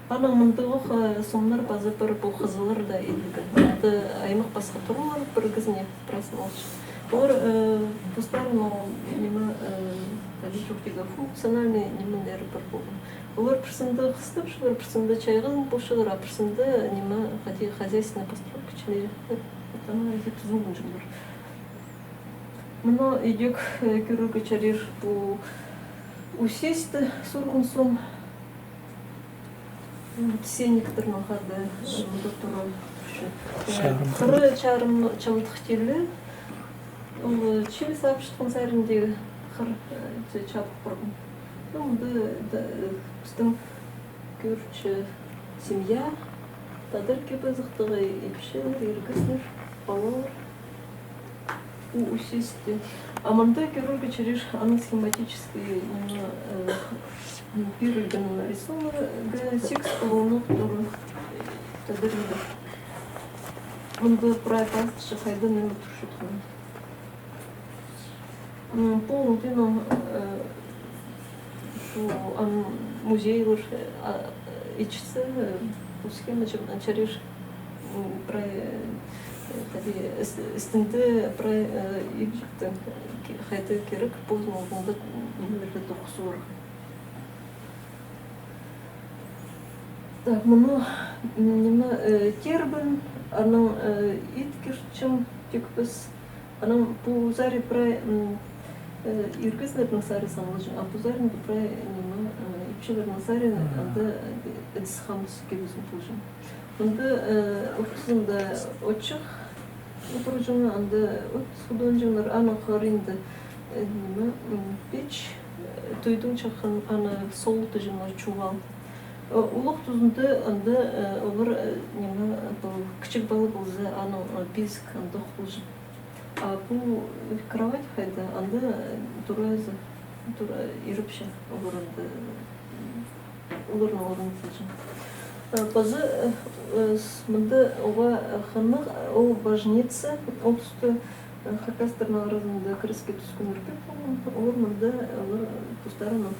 Анаң мындағ ох, э, сомнар паза пар, пу хызылар даа иділген. Анда аймах пасха туралар, пір кізіне прай сом алча. Олар, э, постарының, ниме, э, хайди чоохтирға, функциональный нимелері пар полған. Олар пірсінде хыстапчалар, пірсінде чайғызын полчалар, а пірсінде, ниме, хайди хозяйственный постройка чіли, э, вот анаң идіп тузаланҷаңнар. Мына идӧк, э, кӧрерге чарир, пу усесті сурған сом. Сенниктернің хада, э, мында тура турча. Э, чарым. Хыра чарым чамдых тилі. Ол, э, чіли саапчатхан саринда хыр, э, че чабых парған. Ну, мында, да, э, пістің кӧрче семья. Тадар кип-азахтығ ипчілер, иргізіннер, палалар. У, усисте. А мында кӧрерге чарир аның схематический, ниме, э, пирілген рисуногы, сигіс полуңнығ тура тадар ибі. Мында прай пастыхча хайда ниме турчатхан. М, пу оңдайнаң, э, пу, ам, музейлер, э, а, итчетсе, э, пу схема ча-, чарир, м, прай, э, хайди, іс-, істінде прай, э, ибҷекті, ке-, хайда кирек, позының алдында, м, нимелерге тоғызарға. Так, мына, м, ниме, э, тербін, анаң, э, ит киртчең, тӧкпес. Анаң пу сари прай, м, э, иргізіннернің сари саналҷаң, а пу саринда прай, ниме, э, ипчілернің сари, мгм, анда, э, ідіс-хамыс кибізін полҷаң. Мында, э, ортызында отчах турҷаң, анда от худонҷаңнар, аның хыринда, э, ниме, м, печ, э, тойдың чаххан, аны солытчаңнар, чувал. Э, улуғ тузында анда, э, олар, э, ниме, пу кічіг пала полза, аның, э, пизік андох полҷаң. А пу кровать хайда, анда, э, туразы, тура ирепче, олар анда, э, оларның орны полҷаң. Э, паза, э, э, с-, мында уғаа, э, хынығ, ол божница, ол туста, э, хакастарның аразында кіреске тӱскеннер кӧп полған, олар мында, олар, э, постарының,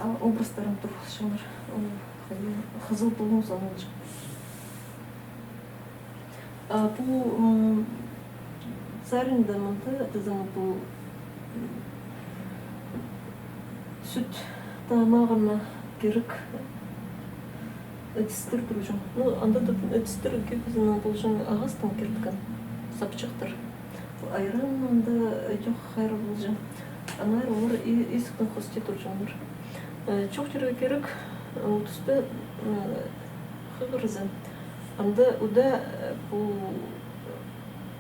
а, образтарын турғысчаңнар, ол хайди, хызыл полған саналҷаң. А пу, м, саринда мында тізең пу, м, сӱт тамағына кирек ідістер турҷаң. Ну, анда да ідістер кӧбізінең полҷаң ағастаң кирткен сапчахтар. Пу айран анда идӧк хайра полҷаң. Аннаңар олар и-, исіктің хости турҷаңнар. Э, чоохтирға кирек, ол туста, м, хығырза. Анда удаа, э, пу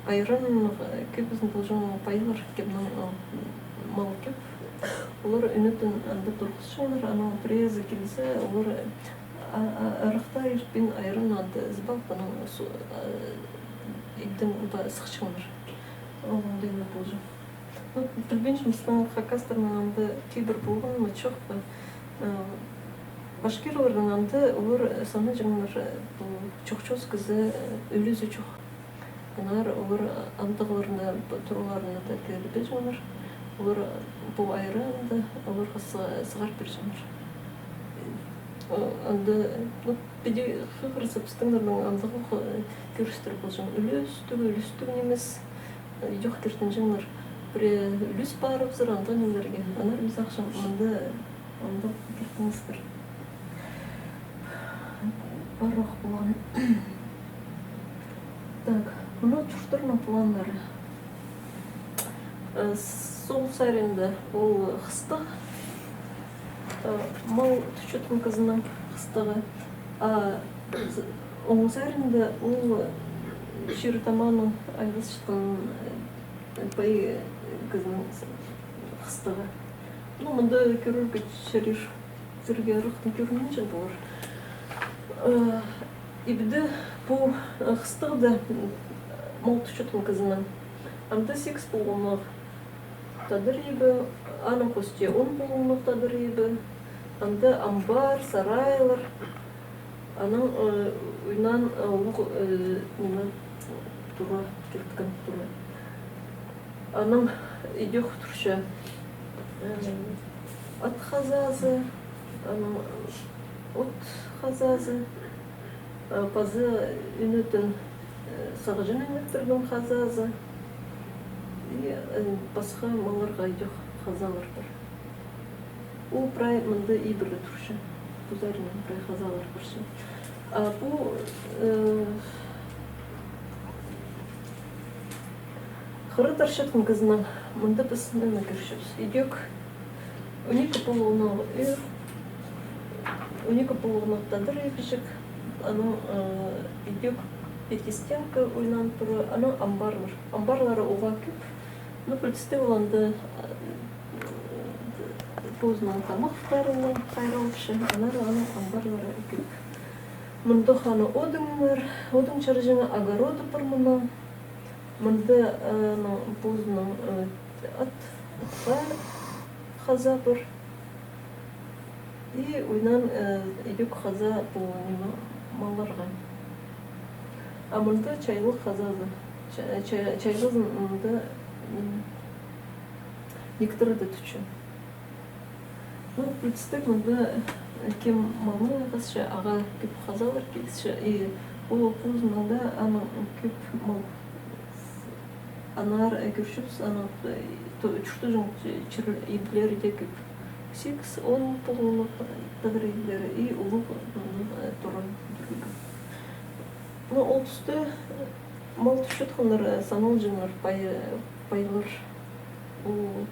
айран, э, кӧбізін полҷаң пайлар, кемнің, э, мал кӧп. Олар ӱнетін анда турғысчаңнар, анаң піреезі килзе, олар, а, а, арахтаа иртпин айран анда ізіп алып, анаң су-, а, ибдең ба сыхчаңнар. Ол оңдайнаң полҷаң. Ну, пілбинчем, пістің хакастарның анда кибір полған ма, чох па? Э, башкирларның анда олар санаҷаңнар, э, пу чох-чоос кізі, э, ӱлӱзі чох. Аннаңар олар андағларына, пу тураларына даа кірбеҷеңнер. Олар пу айранды оларға сы-, сығар пирҷеңнер. Э, анда, ну, піди хығырза, пістіңнернің андағох, э, кӧрістер полҷаң. Ӱлӱстіг, ӱлӱстіг нимес. Идӧк киртінҷеңнер. Пірее ӱлӱс парыбызар андағ нимелерге. Аннаңар мин сағынчам, мында андағ киртіністер парох полған. Так, мына чурттарның планнары. Э, сол саринда ол хыстығ. Э, мал тутчатхан кізінің хыстығы. А с-, оң саринда ол чир-таманың айғасчатхан, э, пай кізінің хыстығы. Ну, мында кӧрерге чарир, сірерге ырахтаң кӧрінминче полар. Э, ибде пу, э, хыстығда, м, мал тутчатхан кізінің. Анда сигіс полғаннығ тадар ибі, аның хости он полғаннығ тадар ибі, анда амбар, сарайлар, аның, э, уйнаан, э, улуғ, э, ниме, тура, кирткен тура. Аның идӧк турча, э, ат хазазы, аның от хазазы, э, паза ӱнетін, э, сағҷан ӧнектернің хазазы и, э, пасха малларға идӧк хазалар пар. Ол прай мында ибіре турча. Пу саринаң прай хазалар парча. А пу, э, хыра тарчатхан кізінің мында піс ниме кӧрчебіс? Идӧк он ікі полғаннығ ӧӧр, он ікі полғаннығ тадар ибіҷек, анаң, э, идӧк пятистенка уйнаан тура, анаң амбарлар. Амбарлары уғаа кӧп, ну, пілдістіг ол анда, э, позының тамах хайраллап, хайраллапча, аннаңар аның амбарлары кӧп. Мында ханы одыңнар, одың чарҷаң, огороды пар мының. Мында, э, аның позының, э, ат, ха-, хаза пар. И ойнаан, э, идӧк хаза пу ниме, малларға. А мында чайлығ хазазы. Ча-, ча-, чайлығ мында, м, некоторые да тутча. Ну, пілдістіг, мында, э, кем малны хазча, ағаа кӧп хазалар килісче, и ол позының анда аның кӧп мал. Аннаңар, э, кӧрчебіс, аның, э, то-, чуртаҷаң че-, чир-, иблері дее кӧп. Сигіс, он полғаннар, э, тағдыр иблері, и улуғ, м, э, туран тӱрліг. Ну, ол туста, э, мал тутчатханнар, э, саналҷаңнар, пай-, пайлар. Ол,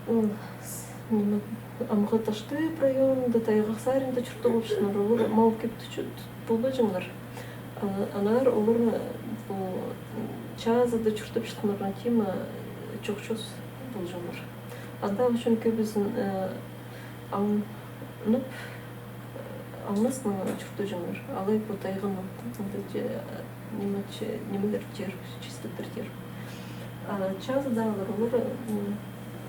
ол с-, ниме, амғы Таштып районында, Тайғах саринда чуртап алчатханнар, олар мал кӧп тутча-, тутпаҷаңнар. А, аннаңар олар, э, пу, м, чазыда чуртапчатханнарның тима, э, чох-чоос полҷаңнар. Андағ ӱчӱн кӧбізін, э, аңнап, э, аңназынаң чуртаҷаңнар. Алай пу тайғаның, анда че-, ниме че-, нимелер тир, чистектер тир. А чазыдағылар олар, м,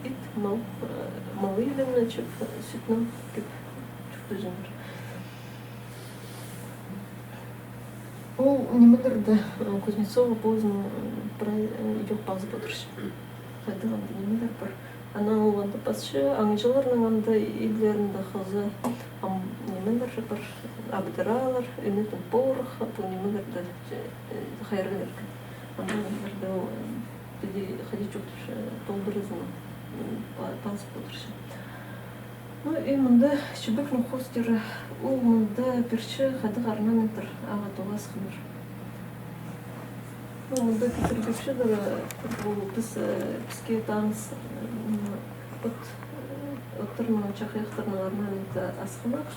ит, мал, э, мал илінең чіп, сӱтнең кӧп чуртаҷаңнар. Ол нимелерді, э, Кузнецова позының, м, прай, э, идӧк пазып одырча. Хайдағ анда нимелер пар. Анаң ол анда пасча, аңҷыларның анда иблерінде хаза, ам, нимелер пар, абдыралар, ӱнетін порох, пу нимелерді, э, хайран ирткен. Анда нимелерді ол, э, піди, хайди чоохтапча, толдыразынаң, м, па-, пазып одырча. Ну, и мында чібектің хоостары, ол мында пирче хайдағ орнаменттер ағаа тоғасханнар. Ну, мында кӧзіділчедір, ол піс, э, піске таныс, э, м, от, э, оттарның, чахайахтарның орнаменті асхынах,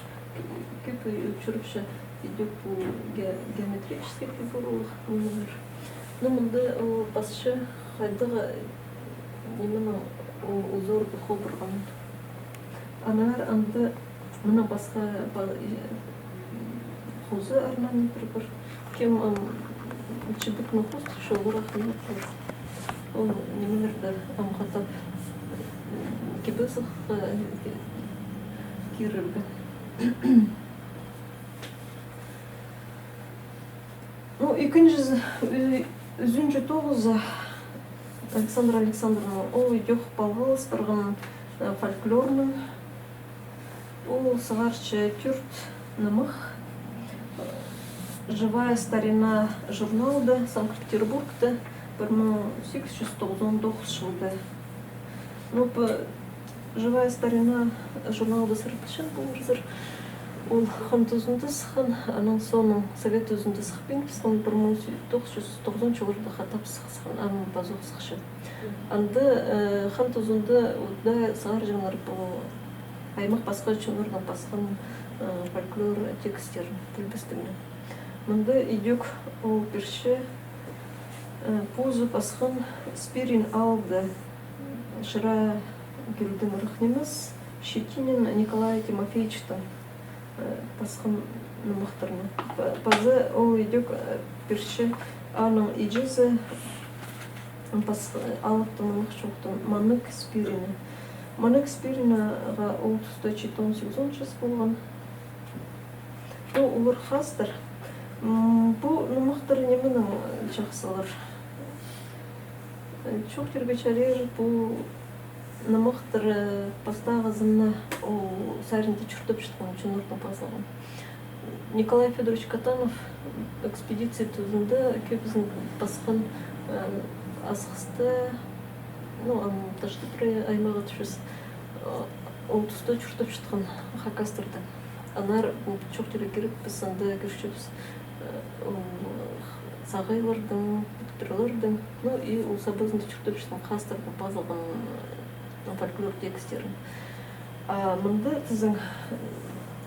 кӧп, кӧп чӧріпче идӧк пу ге-, геометрический фигуралығ нимелер. Ну, мында ол пасча хайдағ, э, нименің, у-, узорды хол парған. Аннаңар анда мына пасха па-, и-, хоза орнаменттер пар. Кем, ам, чібектің хоостары, олар ах ниме пар. Ол нимелерді амғы тап кибізі, э, ки-, кирерге. Ну, ікінҷізі, ӱ-, ӱзінҷі тоғызы Александра Александровна, ол идӧк палғалыс парған, э, фольклорнаң. Ол сығарча тӧрт нымах. «Живая старина» журналда, Санкт-Петербургта, пір муң сигіс чӱс тоғызон тоғыс чылда. Ну, пу «Живая старина» журналда сірер пілчең поларзар. Ол хан тузында сыххан, анаң соонаң совет тузында сыхпин пасхан, пір муң тоғыс чӱс тоғызон чылларда хатап сыххан, анаң пазох сыхча. Анда, э, хан тузында удаа сығарҷаңнар пу аймах пасха чоннарның пасхан, э, фольклор текстерін, пілбестігні. Мында идӧк ол пирче, э, позы пасхан Спирин аалда Шыра кӧлдең ырах нимес, Щетинин Николай Тимофеевичтің, э, пасхан нымахтарны. Па-, паза ол идӧк, э, пирче аның иҷезі пас-, алыптығ нымах чоохтаан Манныг Спирина. Манныг Спиринаға ол туста читон-сигізон час полған. Ну, олар хастар. М, пу нымахтар нименең чахсылар? Э, чоохтирға чарир, пу нымахтар, э, пастағызын ол саринда чуртапчатхан чоннарның пазылған. Николай Фёдорович Катанов экспедиция тузында кӧбізін пасхан, э, Асхыста, ну, ам Таштып аймағы тіпчебіс, э, ол туста чуртапчатхан хакастарны. Аннаңар, м, чоохтирға кирек, піс анда кӧрчебіс, э, ол сағайларның, пӱктӱрлернің, ну, и ол сабазында чуртапчатхан хастарның пазылған, э, фольклор текстерін. А мында тізең,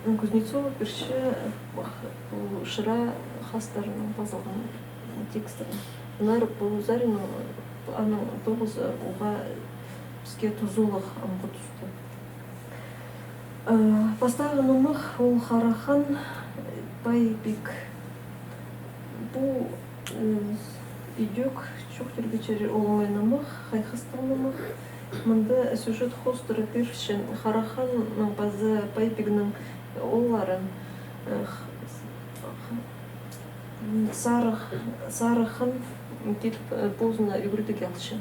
м, Кузнецова пирче, э, ол Шыра хастарының пазылған текстерін. Аннаңар пу саринның, аның тоғызы уғаа піске тузалығ амғы туста. Э, пастағы нымах ол Харахан, э, Пай пиг. Пу, э, идӧк чоохтирға чарир, ол оңай нымах, хайхастығ нымах. Мында сюжет хоостыра пирче Хараханның паза Пай пигнің оолларын, э, х-, х-, Сарых-, Сарыхан киліп, э, позына ӱгредіг алча.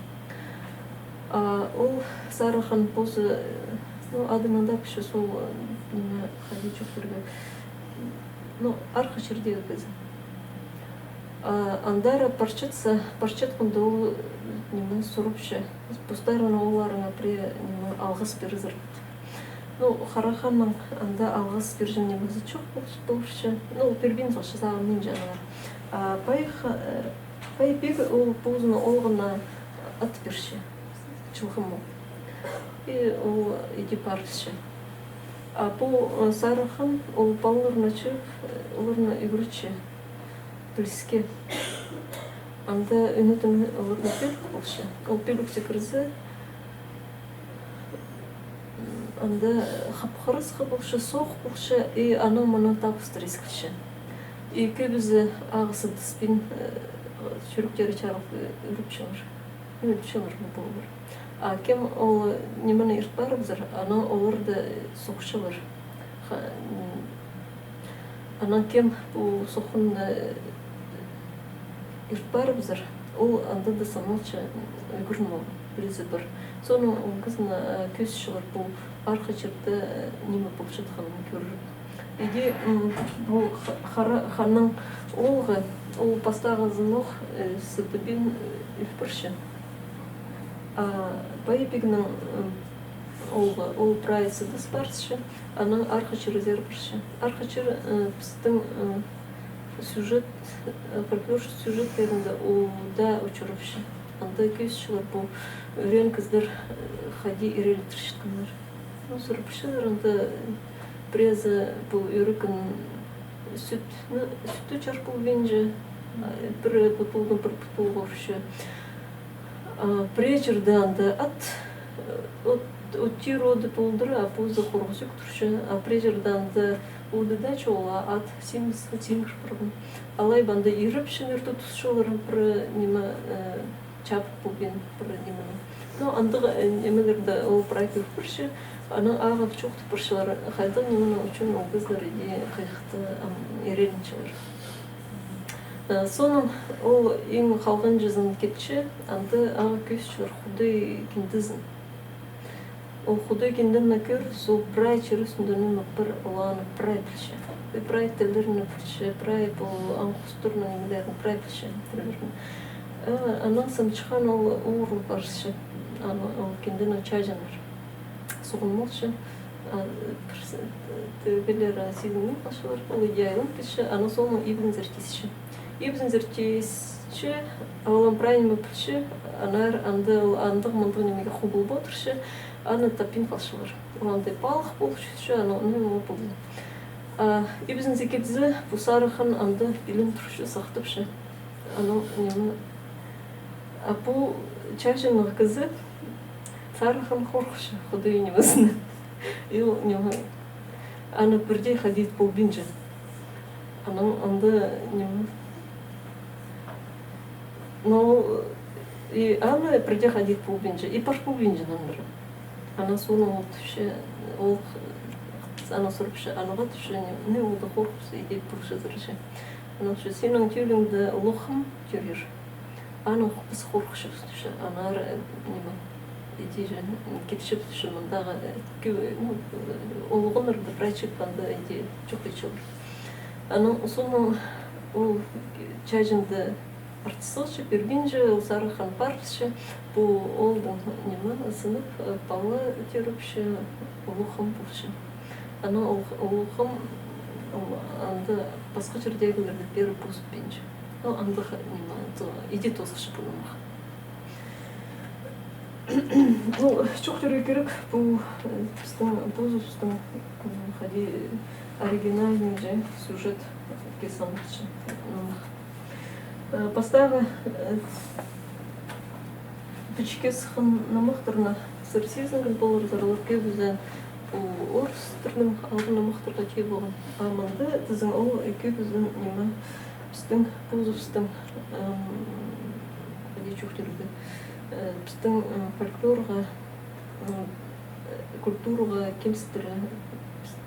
А ол Сарыхан позы, э, ну, адынаң тапча, сол, э, ниме, хайди чоохтирға, ну, арғы чирдегі кізі. А андар парчатса, парчатханда ол, э, ниме, сурапча: постарыңның оолларыңа пірее, ниме, алғыс пирзер бе? Ну, Хараханның анда алғыс пирҷең нимезі чох пол-, полча. Ну, пирбин салча, сағынминча аннаңар. А Пай ха-, э, Пай пиг ол позының оолғына ат пирче. Чылғым ол. И ол иди парысча. А пу, э, Сарыхан ол палаларны чыып, э, оларны ӱгретче піліске. Анда ӱнетін оларда пӧлік полча. Ол пӧлікте кірзе, анда хап-харасха полча, соох полча, и анаң-мынаң табыстар искілче. И кӧбізі ағаа сыдыспин, э, чӱректері чарыл, э, ӧліпчелер. Ӧліпчелер бе полар. А кем ол нимені ирт парыбызар, анаң оларды сохчалар. Ха-, м, анаң кем пу сохханны ирт парыбызар, ол анда даа саналча, ӱгрен алған, пілізі пар. Соонаң ол кізіні, э, кӧзітчелер пу арғы чирде, э, ниме полчатханын кӧріп. Иди, м, пу ха-, Хара-, ханның оолғы, ол пастағызын ох, э, сыдыбин, э, ӧл парча. А Пай пигнің, м, оолғы, ол прай сыдыс парысча, анаң арғы чир узар парча. Арғы чир, э, пістің, э, сюжет, э, фольклор сюжеттерінде ол даа учурапча. Анда кӧзітчелер пу ӱреен кізілер, э, хайди ирелдірчеткеннер. Ну, сурапчалар анда, э, піреезі пу ӱрекнең сӱт, ну, сӱт ӱчер полбинча, а, пір пу-, пулдың пір пу-, пулға ӱрче. А пірее чирде анда ат, э, от, от тир оды полдыра, а позы хорғыс ӧк турча, а пірее чирде анда оды даа чоғыл, а ат симіс, симір парған. Алай ба анда ирепче, иртіп тусчалар пір ниме, э, чабыт полбин пір нимені. Но андағ, э, нимелерні ол прай кӧр парча, анаң ағаа чоохтап парчалар, хайдағ нименің ӱчӱн ол кізілер иди хайхты, ам, иреленчелер. Э, соонаң ол иң халғанҷызын килче, анда ағаа кӧзітчелер Худай киндезін. Ол Худай киндені кӧр, сол прай чир ӱстӱнде ниме пар, ол аны прай пілче. И прай тіллерін пілче, прай пу аң-хустарның нимелерін прай пілче, тіллерін. Э, анаң сынчхан ол уурыл парча, аны ол киндені чааҷаңнар. Суғын полча, а, пір с-, тігілер, а, сизінмин халчалар, ол иди айлан килче, анаң соонаң ибінзер тисче. Ибінзер тисче, ол ам прай ниме пілче, аннаңар анда ол андағ-мындағ нимеге хубулып одырча, аны таппин халчалар. Ол андағ палых полча, аны, аны ниме полды. А ибінзе килзе, пу Сарыхан анда пилін турча, сахтапча. Анаң ниме, а пу чааҷаңнығ кізі Сарыхан хорыхча Худай нимезінең. И ол ниме, аны пірдее хайди ит полбинча. Анаң анда ниме. Но и аны пірдее хайди ит полбинча, и пар полбинча нандыра. Анаң соонаң ол тіпче, ол, анаң сурапча, анаң тіпче, ниме, ол даа хорыхпас, иди парчазар че. Анаң тіпче, синің тӧлиңде улуғ хам тӧрир. Анаң піс хорыхчабыс, тіпче, аннаңар, э, ниме, иди же, м, килчебіс, тіпче, мындағы, э, кӧ-, ну, э, улуғларны прай чыып, анда иди чох итчелер. Анаң соонаң ол чааҷаңды артыс салча, пирбинче, ол Сарыхан парыбысча, пу оолдың, ниме, сынап, э, пала тӧріпче, улуғ хам полча. Анаң ол, улуғ хам, ол анда пасха чирдегілерге пеер позытпинча. Ну, андағ, ниме, то-, иди тоозылча пу нымах. Ну, чоохтирға кирек, пу, э, пістің, позыбыстың, м, хайди оригинальный же сюжетке саналча нымах. Э, пастағы, э, пічікке сыххан нымахтарны сірер сизінген поларзар, олар кӧбізі Ол орыстарның алғаннары махтарға тее полған. А мында тізең ол кӧбізін ниме, пістің позыбыстың, ам, хайди чоохтирға, э, пістің, м, фольклорға, м, э, культураға килістіре, піс-,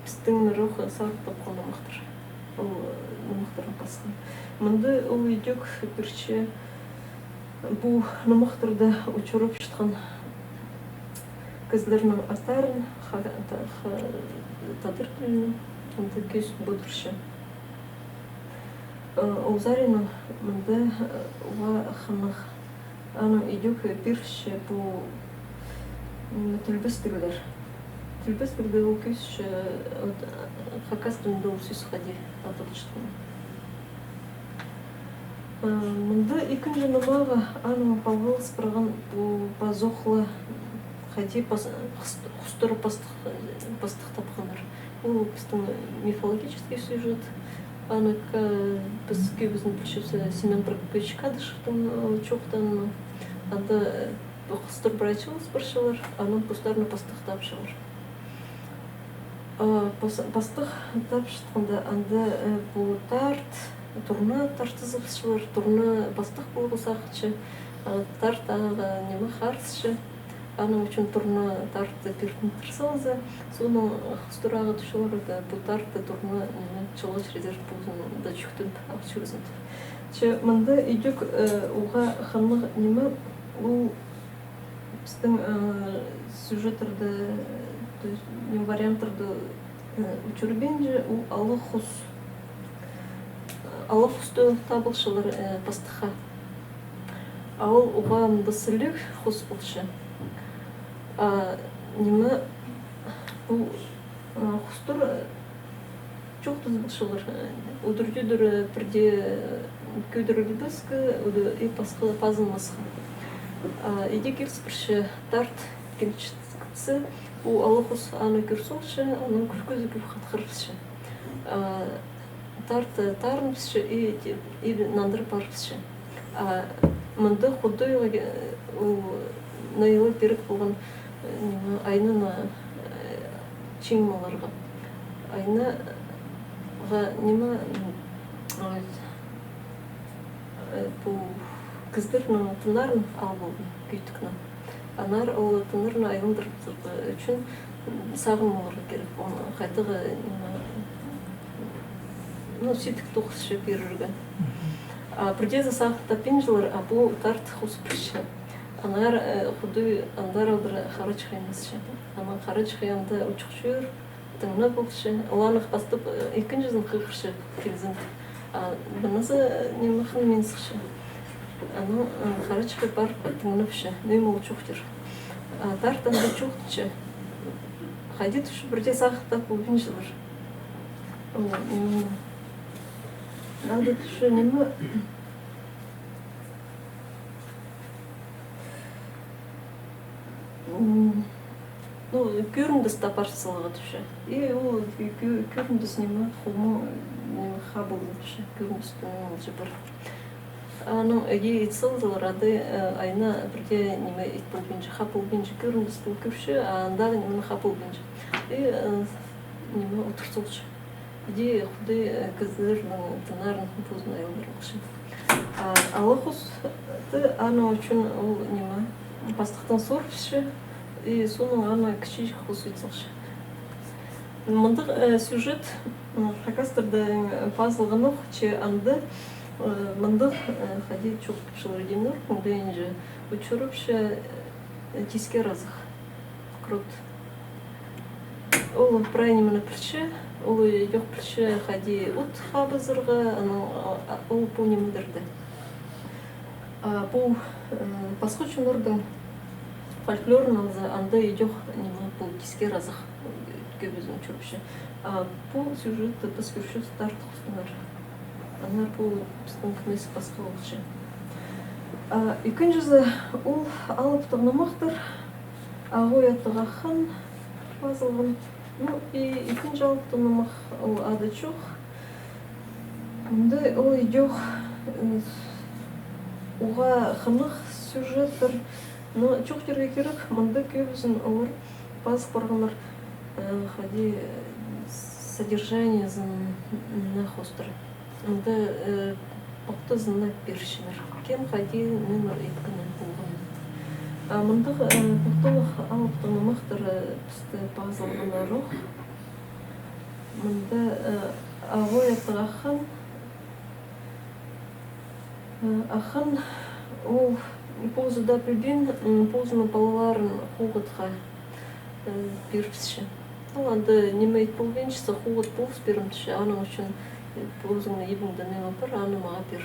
пістің ниме сағып тапхан нымахтар. Ол, э, нымахтарны пасхан. Мында ол идӧк пирче пу нымахтарда учурапчатхан кізілернің аттарын ха-, та-, ха-, тадар тілінең анда кӧзіт полдырча. Э, ол саринаң мында, э, уғаа хынығ. Анаң идӧк пирче пу, м, тілбестіглер. Тілбестіглер ол кӧзітче, э, от, э, хакас тілінде ол сӧс хайди адалчатхан. Э, мында ікінҷі нымағы анаң палғалыс парған пу пазох ла хайди пас-, хыс-, хустар пастых, пастых тапханнар. Ол пістің мифологический сюжет. Аны к-, піс кӧбізін пілчебіс, э, Семён Прокопьевич Кадышевтің, э, чоохтааны. Анда, э, хустар прай чыылыс парчалар, анаң постарына пастых тапчалар. А, пас-, пастых тапчатханда анда, э, пу тарт, турна тартызыбысчалар, турна пастых поларға сағынча, а, тарт ағаа ниме харысча. Аның ӱчӱн турна тартты пиртіндір салза, соонаң хустар ағаа тутчалар да, пу тартты турна ниме чылғыч резерв позында чӱктеп ал чӧрзін. Че мында идӧк, э, уғаа хынығ ниме, ол пістің, э, сюжеттерде, то есть, ниме, варианттарда, э, учурабинча, ол алығ хус. Алығ хусты табылчалар, э, пастыхха. А ол уғаа мында сіліг хус полча. А, ниме, пу, а, хустар, э, чоохтазыбысчалар, э, удур-тӧдір, э, пірдее, э, кӧдірілбеске, уды, и пасха пазынмасха. А, иди киліс парча, тарт килчетсе, пу алығ хус аны кӧр салча, анаң кӱлкізі кӧп хатхырыбысча. А, тарт, э, тарыныбысча и, и нандыр парыбысча. А мында худайға, э, ол найылар кирек полған, э, ниме, айнаны, э, чиңім аларға. Айнаға ниме, м, ой, э, пу кізілернің тыннарын алып алған, кӧйдікнің. Аннаңар ол тыннарны айландырып турарға ӱчӱн сағын поларға кирек. Оны хайдағ, ниме, ну, сидік тоғысча пирерге. А пірдеезі сағын таппинчалар, а пу тарт хус пирче. Аннаңар, э, худай андар алдыра хараҷых аймасча. Анаң хараҷых анда учух чӧр, тыңнап полча. Ол аны пастап, э, ікінҷізін хығырча килзін. А мынызы, э, ниме, хынмин сыхча. Анаң, э, хараҷыхха парып тыңнапча, ниме ол чоохтир. А тарт анда чоохтапча. Хайди тіпче, пірдее сағын тап полбинчалар. Ол, м, анда тіпче, ниме, м, ну, кӧріндіс тапар саларға тіпче. И ол кӧ-, кӧ-, кӧріндіс, ниме, хулму, ниме, хабылдапча. Кӧріндіс пу, ниме, ол чапар. Анаң, э, ит салзалар, ада, э, айна пірдее, ниме, ит полбинча, хап полбинча, кӧріндіс пу кӧрче, а андағы нимені хап полбинча. И, э, ниме, одыр салча. Иди худай, э, кізілернің тыннарын позына айландырыбысча. А алығ хусты, аның ӱчӱн ол, ниме, пастыхтаң суурыбысча, и соонаң аны кічіҷек хус ит салча. Мындағ, э, сюжет, м, хакастарда, э, пазылғанох, че анда, э, мындағ, э, хайди чоохтапчалар, Динур, мындағ ниме, учурапча, э, тискер азых. Крот. Ол прай нимені пілче, ол идӧк пілче, хайди от хабызарға, анаң, а, а, ол пу нимелерде. А пу, э, пасха чоннарның фольклорын алза, анда идӧк ниме, пу тискер азых, э, кӧбізін учурапча. А пу сюжетті піс кӧрчебіс тарт хустаңар. Аннаңар пу пістің кӧмес пасха полча. А ікінҷізі, ол алыптығ нымахтар, «Ағуй аттығ Аххан» пазылған. Ну, и ікінҷі алыптығ нымах, ол ады чох. Мында ол идӧк, э, уғаа хынығ сюжеттер. Но чоохтирға кирек, мында кӧбізін олар пазыл парғаннар Э, хайди, э, содержаниезін, м, на хоостыра. Анда, э, похтазын на пирчелер. Кем хайди номер иткенін полған. А мындағ, э, похталығ алыптығ нымахтар, э, пісте пазылғаннар ох. Мында, э, Ағой аттығ аххан, Э, аххан ол позы даа пілбин, м, позының палаларын хуғытха, э, пирібісче. Ол анда ниме ит полбинчазы, хуғыт полыс пирем тіпче, аның ӱчӱн, э, позыңның ибіңде ниме пар, аны мағаа пир.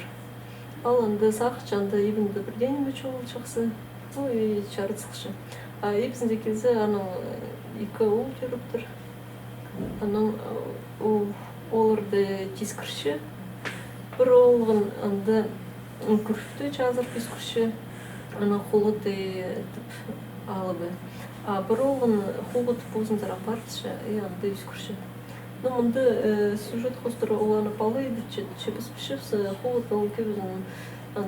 Ол анда сағынча, анда ибімде пірдее ниме чоғыл чахсы. Ну и чарыт салча. А ибізінде килзе, аның, э, ікі оол тӧріптір. Анаң, э, ол, оларды тискірче. Пір оолғын анда, м, кӱріпті чазырып ӧскірче. Анаң холыда тіп алыбы. А пір оолғын хуғыт позынзар апарча, и анда ӧскірче. Ну, мында, э, сюжет хоостыра ол аны палай идіпче, че піс пілчебіс, э, хуғыт ол кӧбізін, ан,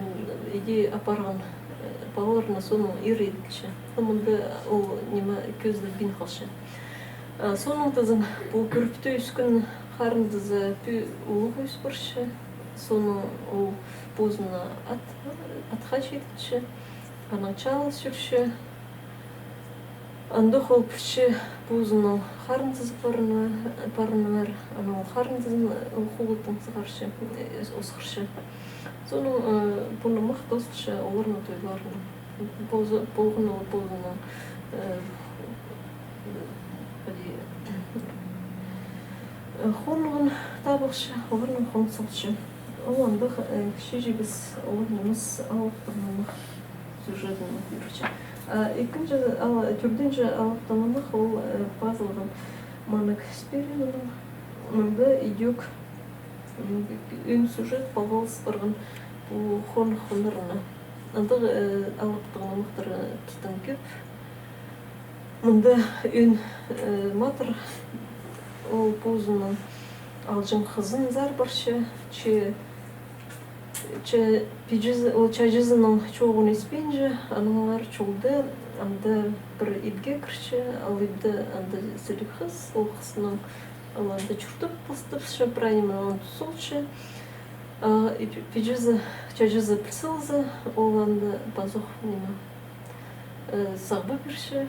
иди апарған, э, палаларына соонаң ир иділче. Ну, мында ол ниме кӧзіділбин халча. А, соонаң тізең, пу кӱріпті ӧскін харындазы пӱӱ улуғ ӧс парча, соонаң ол позына ат, атха читіпче, анаң чаалас чӧрче. Андох ол пілче позының харындазы парны-, парнаңар, анаң ол харындазын, э, ол хуғытнаң сығарча, э, осхырча. Соонаң, э, пу нымах тоозылча оларның тойларынаң. Позы-, полған ол позының, э, хайди, э, хонығын табылча, оларнаң хоныс салча. Ол андох, э, кічіҷек ӧс, ол нимес алыптығ нымах сюжетін пирче. А ікінҷі, ал-, тӧртінҷі алыптығ нымах ол, э, пазылған Маннаг Спириннің. Мында идӧк, м, ӧӧн сюжет палғалыс парған пу хонығ хонарына. Андағ, э, алыптығ нымахтар, э, пістің кӧп. Мында ӧӧн, э, матыр, ол позының алҷаң хызынзар парча, че, че пиҷезі, ол чаҷызының чооғын испинче, аннаңар чолда анда пір ибге кірче, ал ибде анда сіліг хыс, ол хыснаң ол анда чуртап пастапча, прай ниме анда тузалча. А, и пи-, пиҷезі, чаҷызы піл салза, ол анда пазох ниме, э, сағба пирче,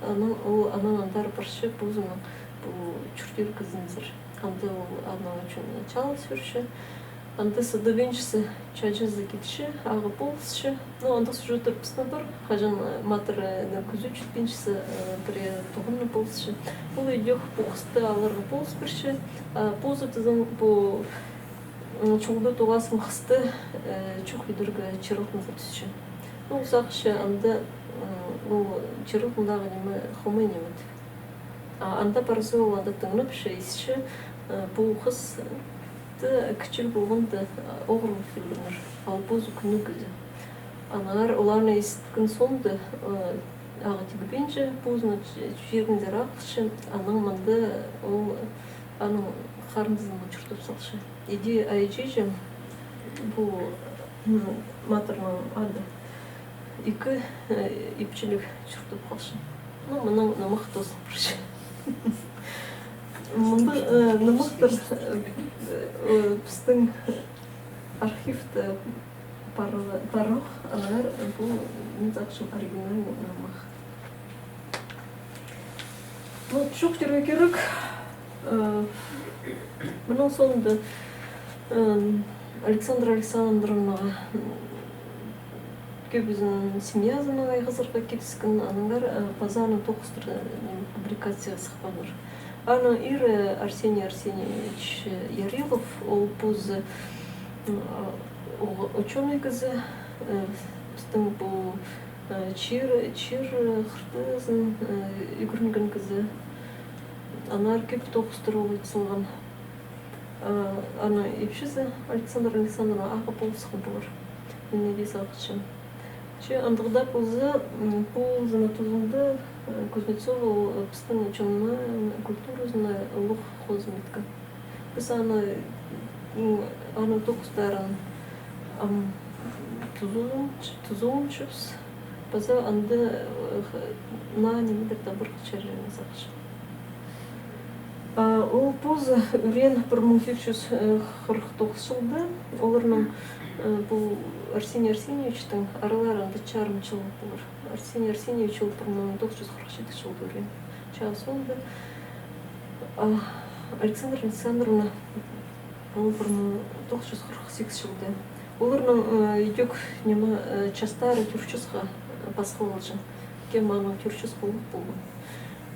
анаң ол, анаң андар парча позының пу чуртир кізінзер. Анда ол аның ӱчӱн чаалас чӧрче. Анда сыдабинчазы, чаҷызы килче, ағаа полысча. Ну, андағ сюжеттер пістің пар, хаҷан, э, матырны кӱзеп читпинчезі, э, пірее тоғыннаң полысча. Ол идӧк пу хысты аларға полыс пирче, а позы тізең пу, м, чолда тоғасхан хысты, э, чох идерге чир алтынзар тӱсче. Ну, сағынча анда, м, ол чир алтындағы ниме хомай ниме. А анда парза, ол анда тыңнапча, исче, э, пу хыс, э, кічіг полғанда, э, оғырлап килгеннер, ал позы кӱнніг кізі. Аннаңар ол аны исткен соонда, э, ағаа тигбинче, позының ч-, чирінзер ағылча, анаң мында ол аның харындазынаң чуртап салча. Иди ай чиҷем, пу, м, матырның ады. Ікі, э, ипчіліг чуртап халча. Ну, мынаң нымах тоозыл парча. Мында, э, нымахтар, э, э, пістің архивте пар, пар ох, аннаңар, э, пу, мин сағынчам, оригинальный нымах. Ну, чоохтирға кирек, э, мының соонда, э, Александра Александровнаға, м, кӧбізін семьязынаң айғазарға киліскен, аннаңар, э, паза аны тоғыстыра, э, публикацияға сыхпааннар. Аның ирі Арсений Арсеньевич Ярилов, ол позы, м, а, у-, учёный кізі, э, пістің пу Э, чир, чир, э, хыртызын, э, ӱгренген кізі. Аннаңар кӧп тоғыстар ол ит салған. Э, аның ипчізі Александра Александровна ағаа полысхан полар. Мин иди сағынчам. Че андағ даа полза, м, позының тузында, э, Кузнецова ол, э, пістің чонның культуразына улуғ хозым иткен. Піс аны, м, аның тоғыстарын, ам, тузаланч-, тузаланчабыс. Паза анда, э, х-, наа нимелер табарға чарир, мин сағынчам. А, ол позы ӱреен пір муң сигіс чӱс хырых тоғыс чылда. Оларның, э, пу Арсений Арсеньевичтің аралары анда чарым чыл полар. Арсений Арсеньевич ол пір муң тоғыс чӱс хырых читі чылда ӱреен. Чаа соонда, а, Александра Александровна ол пір муң тоғыс чӱс хырых сигіс чылда. Оларның, э, идӧк, ниме, э, частары тӧрт чӱске, э, пасхалалҷаң. Кем аның тӧрт чӱс полып полған.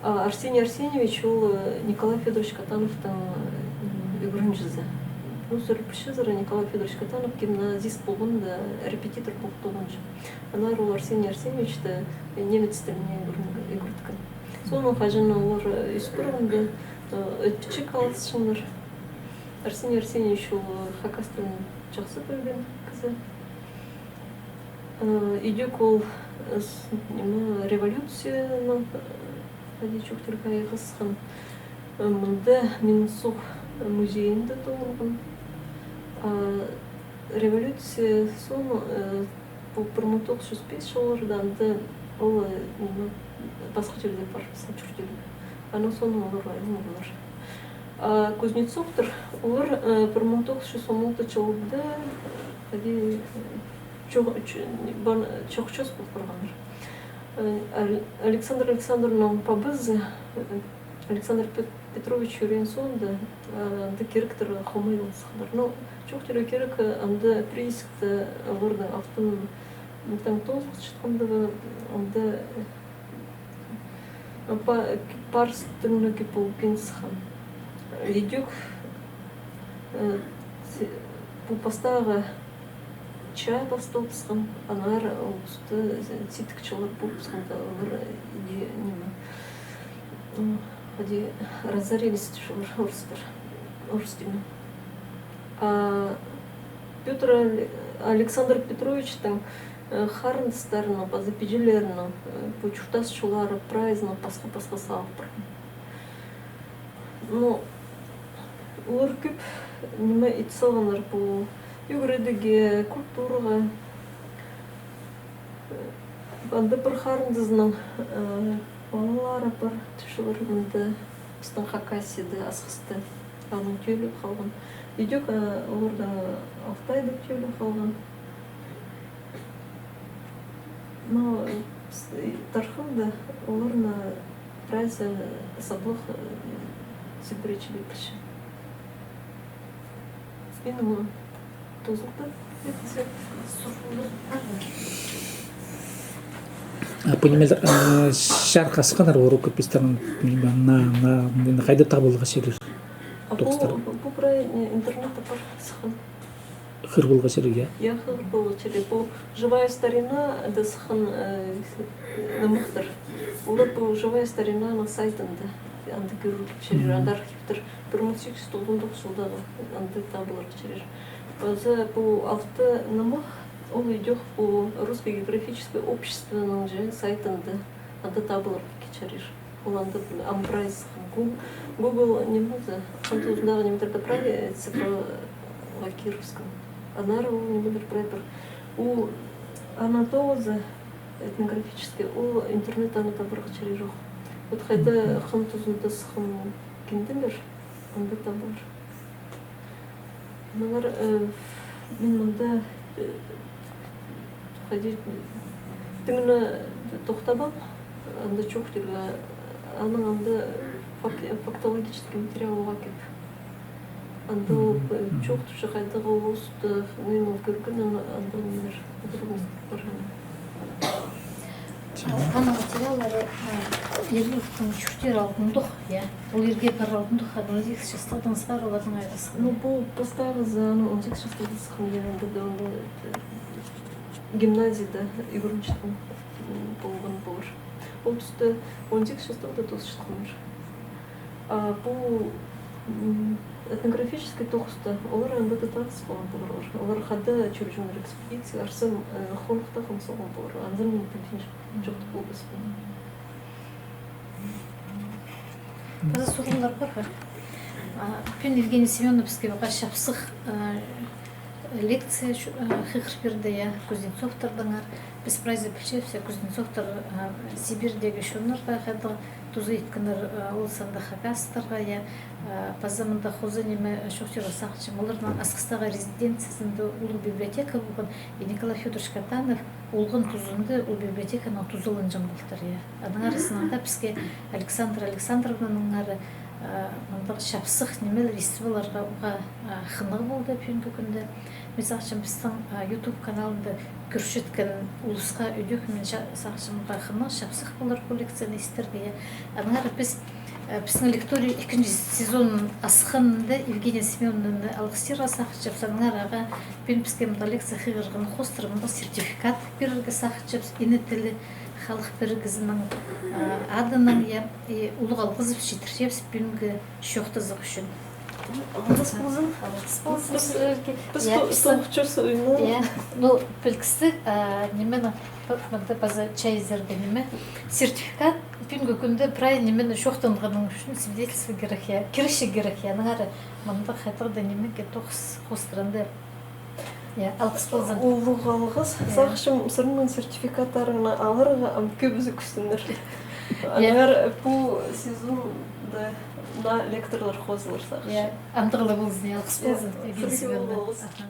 А Арсений Арсеньевич ол, э, Николай Фёдорович Катановтың, э, ӱгренҷізі. Ну, сірер пілчезер, Николай Фёдорович Катанов гимназист полған да, репетитор полып тоғынча. Аннаңар ол Арсений Арсеньевичті немец тіліне ӱгрен-, ӱгреткен. Соонаң хаҷан олар, э, ӧс парғанда, э, ӧтпічек алысчаңнар. Арсений Арсеньевич ол, э, хакас тілін чахсы пілген кізі. Э, идӧк ол, э, с-, ниме, революцияны, э, хайди чоохтирға, айғасхан. Э, мында Минусов музейінде тоғынған. А революция соң, э, пу пір муң тоғыс чӱс пис чылларда анда ол, э, ниме, пасха чирде парыбысхан чуртирға. Анаң соң олар айрылғаннар. А Кузнецовтар, олар, э, пір муң тоғыс чӱс он алты чылда, хайди, э, чох-, ч-, бан-, чох-час пол парғаннар. Э, Ал-, Александр Александровнаның пабазы, э, Александр Пет-, Петрович ӱреен соонда, э, анда киректер хомай ла сыхханнар. Ну, чоохтирға кирек, э, анда приискте оларның алтын таң тоозылчатхандығы, анда, э, па-, парыс тың на кӧп полып килген сыххан. Идӧк, э, пу пастағы чаа пасталыбысхан, аннаңар ол туста, э, сидік чыллар полыбысханда, олар, э, иди, ниме, м, хайди, разорились тіпчелер орыстар, орыс тілінең. А Пётр Але-, Александр Петровичтің, э, харындастарының паза пиҷелерінің, э, пу чуртас чоллары прайзынаң пасха-пасха салып парған. Ну, олар кӧп ниме ит салғаннар пу ӱгредіге, культураға. Анда пір харындазының, э, палалары пар, тіпчелер, мында пістің Хакасияда асхыста. Аның тӧлі халған. Идӧк, э, оларда Алтайда тӧлі халған. Но, э, с-, тархында оларны прайзы саблығ, э, сӱбіречілепче. Мин ол тозылды. А пу ниме, э, чарыхха сыхханнар ол рукопистер, ниме, на, на, ниме, хайда табыларға чарир? А пу, тохтар, пу, пу прай, э, интернетте пар сыххан. Хығырарға чарир, я? Я, хығырарға чарир. Пу «Живая старина» даа сыххан, э, нымахтар. Олар пу «Живая старина» аның сайтында. Анда кӧрерге чарир, анда архивтер. Пір муң сигіс чӱс тоғызон тоғызынҷы чылдағы анда табыларға чарир. Паза пу алты нымах, ол идӧк пу Русское географическое обществоның же сайтында, анда табыларға чарир. Ол анда ам прайзы сыххан. Гу-, Google ниме зе, хынтузындағы нимелерде прай, э, цифровой кирібіскен. Аннаңар ол нимелер прай пір. У, аның тоғызы этнографический, ол интернетте аны табарға чарир ох. Вот хайда хынтузында сыххан кинделер, анда табылар. Мыналар, э, мин мында, э, хайди, тың на тохтабаам, анда чоохтирға, аның анда фак-, фактологический материал уғаа кӧп. Анда ол, э, чоохтапча хайдағ ол улуста, мин ол кӧрген, анда, анда нимелер, подробностьтар пар. Аның материаллары, а, Ерлиевтің чуртир алнындох, я. Ол ирге парар алнындох, он сигіс частығ, он сигіс частығ. Ну, пу пастағызы, аның он сигіс частығ сыххан, я, анда даа, анда, э, гимназияда ӱгренчеткен, м, полған полар. Ол туста он сигіс частығ даа тоозылчатханнар. А пу, м, этнографический тоғыста олар анда даа табыс полған поларлар. Олар хада чӧрҷеңнер экспедиция, арса, э, хонықта хыныс салған поларлар. Анзы мин пілбинчем, чоохтап полбаспын. Паза сурығлар пар ха. А, пӱӱн Евгений Семёнович піске пасха чапсых, а, Лекция чу-, э, хығыр пирді, я, Кузнецовтардаңар. Піс прайзы пілчебіс, я, Кузнецовтар, э, Сибирьдегі чоннарға хайдағ туза иткеннер, э, ол санда хакастарға, я, э, паза мында хоза ниме, э, чоохтирға сағынчам. Оларның Асхыстағы резиденциязында улуғ библиотека полған, и Николай Фёдорович Катанов олған тузында ол библиотеканы тузаланҷаң полтыр, я. Аның аразынаң даа піске Александра Александровнанаңар, э, мындағ чапсых нимелер истіп аларға уғаа, э, хынығ полды пӱӱнгі кӱнде. Мин сағынчам, пістің, э, YouTube каналында кӧрчеткен улусха ідӧк, мин ча-, сағынчам, уғаа хынығ, чапсых полар коллекцияны истерге, я. Аннаңар піс, э, пістің лекторий ікінҷі сезонның асхынында Евгения Семёновнаны алғыстирға сағынчабыс, аннаңар ағаа пӱӱн піске мында лекция хығырғаны хоостыра мында сертификат пирерге сағынчабыс, ине тілі халых пірігізінің, а, адынаң, я, и улуғ алғызыбыс читірчебіс пӱӱнгі чоохтазығ ӱчӱн. Алғыс ползын. Алғыс ползын. Піс, сірерге. Піс, я, то-, пістің тоғынчабыс ойны. Я, ну, пілдістіг, а, нимені, мында паза чай ізерге ниме. Сертификат пӱӱнгі кӱнде прай нимені чоохтанғаның ӱчӱн свидетельство кирек, я. Кірче кирек, я. Аннаңар мында хайдағ-да нимеге тоғыс хоостыра анда. Я, алғыс ползын. Улуғ алғыс. Я. Сағынчам, сірернің сертификаттарыңны аларға ам кӧбізі кӱстенер. Я. Аннаңар пу сезонда наа лекторлар хозылар, сағынчам. Я, андағ ла ползын, я, алғыс ползын. Я, сірерге улуғ алғыс. Аха.